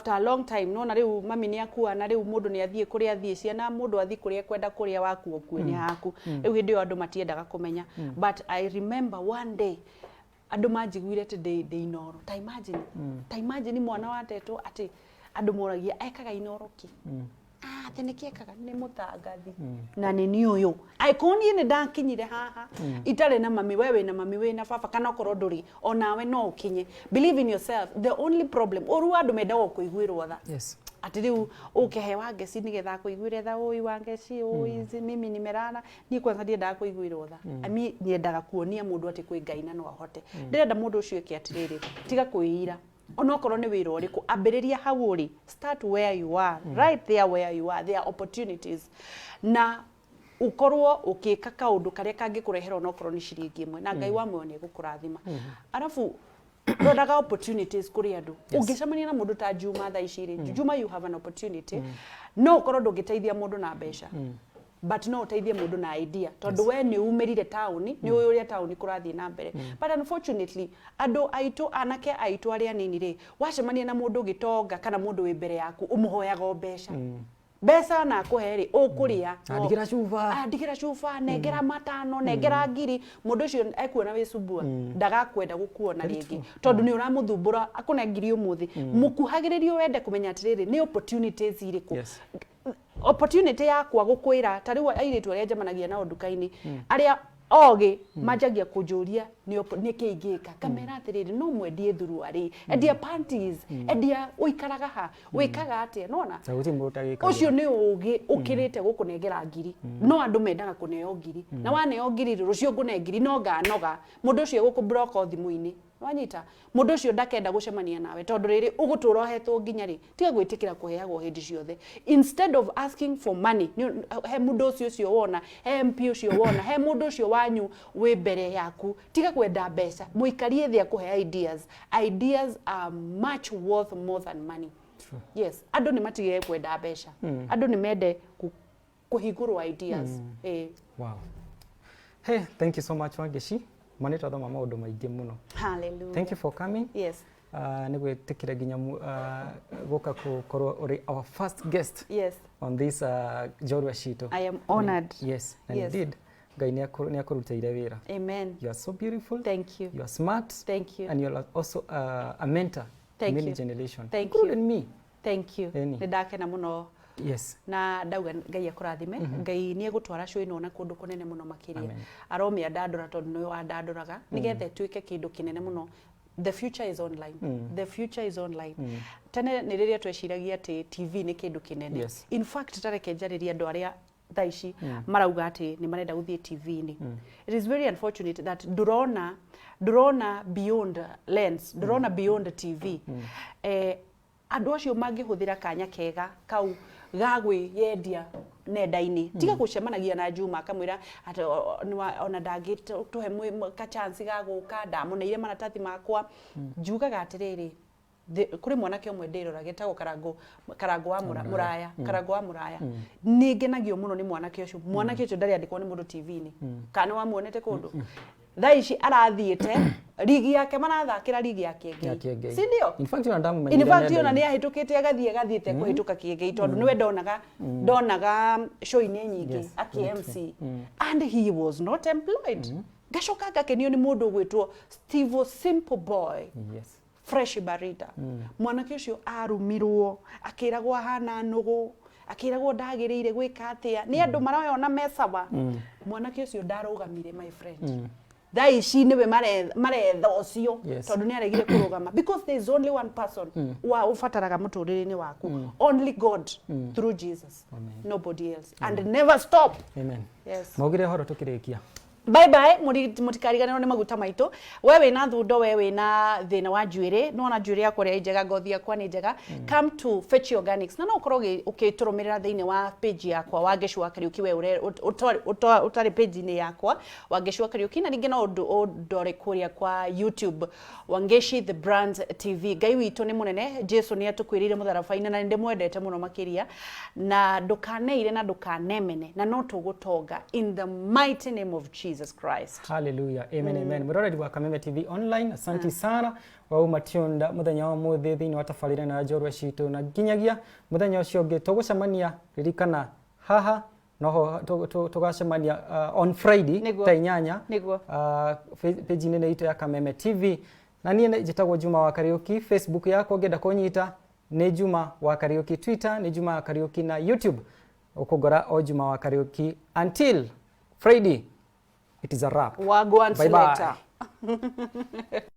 a long time, nona rĩu mami nĩ akua na rĩu mũndũ nĩ athiĩ kũrĩa athiĩ, ciana mũndũ athiĩ kũrĩa ekwenda kũrĩa, waku ũkue nĩ haku. Rĩu hĩndĩ ĩyo andũ matiendaga kũmenya, but I remember one day andũ manjiguire atĩ ndĩ Inoro. Ta imagine, ta imagine mwana watetwo atĩ andũ moragia ekaga Inoro kĩ. Ah, atĩ nĩkĩ ekaga? Nĩ mũtangathi na nĩ niĩ ũyũ. Angĩkorwo niĩ nĩ ndakinyire haha itarĩ na mami, we wĩna mami, wĩna baba, kana okorwo ndũrĩ onawe no ũkinye. Believe in yourself. The only problem ũru, andũ mendaga o kũiguĩrwo tha. Atĩ rĩu ũkĩhe Wangeci nĩgetha akũiguĩre tha, ũi Wangeci, ũi mimi nimerara. Niĩ kwanza ndiendaga kũiguĩrwo tha. Niĩ nyendaga kuonia mũndũ atĩ kwĩ Ngai na no ahote. Ndĩrenda mũndũ ũcio eke atĩrĩrĩ, tiga kwĩira. Onokorwo nĩ wĩra ũrĩkũ, ambĩrĩria hau ũrĩ. Start where you are, right there where you are. There are opportunities, na ukorwo ukika kaundu karia kangĩkũrehera onokorwo nĩ ciringi 1, na Ngai wa muoyo nĩ egũkũrathima. Arabu roraga opportunities kũrĩ andũ. Ũngĩcemania na mũndũ ta Juma thaa ici rĩ, Juma, you have an opportunity. No ũkorwo ndũngĩteithia mũndũ na mbeca, but no ũteithie mũndũ na idea, tondũ we nĩ umĩrire taũni, nĩ ũĩ ũrĩa taũni kũrathiĩ na mbere. But unfortunately andũ aitũ, anake aitũ arĩa anini rĩ, wacemania na mũndũ gĩtonga kana mũndũ wĩ mbere yaku, ũmũhoyaga o mbeca. Mbeca na akũhe rĩ, ũkũrĩa. Ah, ndigĩra cuba. Ah, ndigĩra cuba, nengera 500, nengera 1000. Mũndũ ũcio ekuona wĩ cumbua, ndagakwenda gũkuona rĩngĩ, tondũ nĩ ũramũthumbũra. Akũne 1000 ũmũthĩ, mũkuhagĩrĩrie wende kũmenya atĩrĩrĩ, nĩ opportunities irĩkũ. Opportunity yakwa gũkwĩra, ta rĩu airĩtu arĩa njemanagia nao nduka-inĩ, arĩa ogĩ manjagia kũnjũria nĩ kĩ ingĩka, ngamera atĩrĩrĩ, no mwendie thuruarĩ, endia panties, endia, ũikaraga ha, wĩkaga atĩa, nona. Na gũtirĩ mũndũ ũtagĩkaga. Ũcio nĩ ũgĩ ũkĩrĩte gũkũnengera 1000. No andũ mendaga kũneo 1000, na waneo 1000 rĩ, rũciũ ngũne 1000, no nganoga. Mũndũ ũcio egũkũ block o thimũ-inĩ. Wanyita mundu ucio ndakenda gucemania nawe tondu riri ugutura uhetwo nginya ri. Tiga gwitikira kuheagwo hindi ciothe. Instead of asking for money, he mundu ucio ucio wona, he MP ucio wona, he mundu ucio wanyu wi mbere yaku, tiga kwenda mbeca, muikarie thi akuhe ideas. Ideas are much worth more than money. True. Yes, andu ni matige kwenda mbeca, andu ni mende kuhingurwo ideas. Wow. Hey, thank you so much, Wangechi. Ma nĩ twathoma maũndũ maingĩ mũno. Hallelujah. Thank you for coming. Yes. Nĩ gwĩtĩkĩra nginya gũka gũkorwo ũrĩ our first guest on this njorua citũ. I am honored. Yes, and indeed Ngai nĩ akũrutĩire wĩra. Amen. You are so beautiful. Thank you. You are smart. Thank you. And you are also a mentor. Thank many you. generation. Thank including you. Me. Thank you. Eni. Nĩ ndakena mũno. Yes. Na ndauga Ngai akũrathime. Ngai nĩ egũtwara show ĩno na kũndũ kũnene mũno makĩria. Amen. Aromĩandandũra tondũ nĩwe wandandũraga nĩgetha ĩtuĩke kĩndũ kĩnene mũno. The future is online. The future is online. Tene nĩ rĩrĩa tweciragia atĩ TV nĩ kĩndũ kĩnene. Yes. In fact, tareke njarĩrie andũ arĩa thaa ici marauga atĩ nĩ marenda gũthiĩ TV-inĩ. It is very unfortunate that ndũrona beyond lens, ndũrona beyond TV. Andũ acio mangĩhũthĩra kanya kega kau ga gwĩyendia nenda-inĩ, tiga gũcemanagia na Juma akamwĩra atĩ ona ndangĩtũhe ka chance ga gũka, ndamũneire maratathi makwa. Njugaga atĩrĩrĩ, kũrĩ mwanake ũmwe ndĩrora getagwo Karango wa Muraya, Karango wa Muraya. Nĩ ngenagio mũno nĩ mwanake ũcio. Mwanake ũcio ndarĩ andĩkwo nĩ mũndũ TV-inĩ. Kana nĩ wamuonete kũndũ? Thaa ici arathiĩte rigi yake, marathakĩra rigi ya Ya Kĩengei. Kĩengei. Si ndio? In fact, ona ndamumenyire In fact, ona nenda-inĩ. nĩ ahĩtũkĩte agathiĩ agathiĩte kũhĩtũka Kĩengei tondũ nĩwe ndonaga show-inĩ nyingĩ akĩ MC, and he was not employed. Ngacoka ngakenio nĩ mũndũ ũgwĩtwo Steve Simple Boy. Yes. Fresh Barida. Mwanake ũcio arumirwo, akĩragwo ahana nũgũ, akĩragwo ndagĩrĩire gwĩka atĩa nĩ andũ marayona mecawa. Mwanake ũcio ndarũgamire, my friend. Thaa ici nĩwe maretha ũcio tondũ nĩ aregire kũrũgama, because there is only one person wa ũbataraga mũtũrĩre-inĩ waku, only God through Jesus. Amen. Nobody else, and never stop. Amen. Yes. Maugire horo tukirikia. Bye bye. Mũtikariganĩrwo nĩ maguta maitũ. We wĩna thundo, we wĩna thĩna wa njuĩrĩ, nĩwona njuĩrĩ yakwa ũrĩa ĩ njega, ngothi yakwa nĩ njega, come to Fetch Organics. Na no ũkorwo ũkĩtũrũmĩrĩra thĩinĩ wa page yakwa, Wangeci wa Kariũki. We ũtarĩ page-inĩ yakwa, Wangeci wa Kariũki, na ningĩ no ũndore kũrĩa kwa YouTube, Wangeci the Brand TV. Ngai witũ nĩ mũnene. Jesu nĩ atũkwĩrĩire mũtharaba-inĩ, na nĩ ndĩmwendete mũno makĩria. Na ndũkaneire na ndũkanemene, na no tũgũtonga in the mighty name of Jesus Christ. Hallelujah. Amen, amen. Mwĩroreri wa Kameme TV Online, asanti sana wauma tuned muthenya wa muthi thiini wa tabarĩra ĩno ya njorua citũ, na nginyagia muthenya ũcio ũngĩ tũgũcemania, ririkana haha noho tũgacemania on Friday Nĩguo. thaa 8 Nĩguo. Page-inĩ ĩno itũ ya Kameme TV. Na niĩ njĩtagwo Juma wa Kariũki. Facebook yakwa ũngĩenda kũnyita nĩ Juma wa Kariũki, Twitter nĩ Juma wa Kariũki, na YouTube ũkũngora o Juma wa Kariũki. Until Friday, it is a wrap. Wagwan. Bye bye. Selector.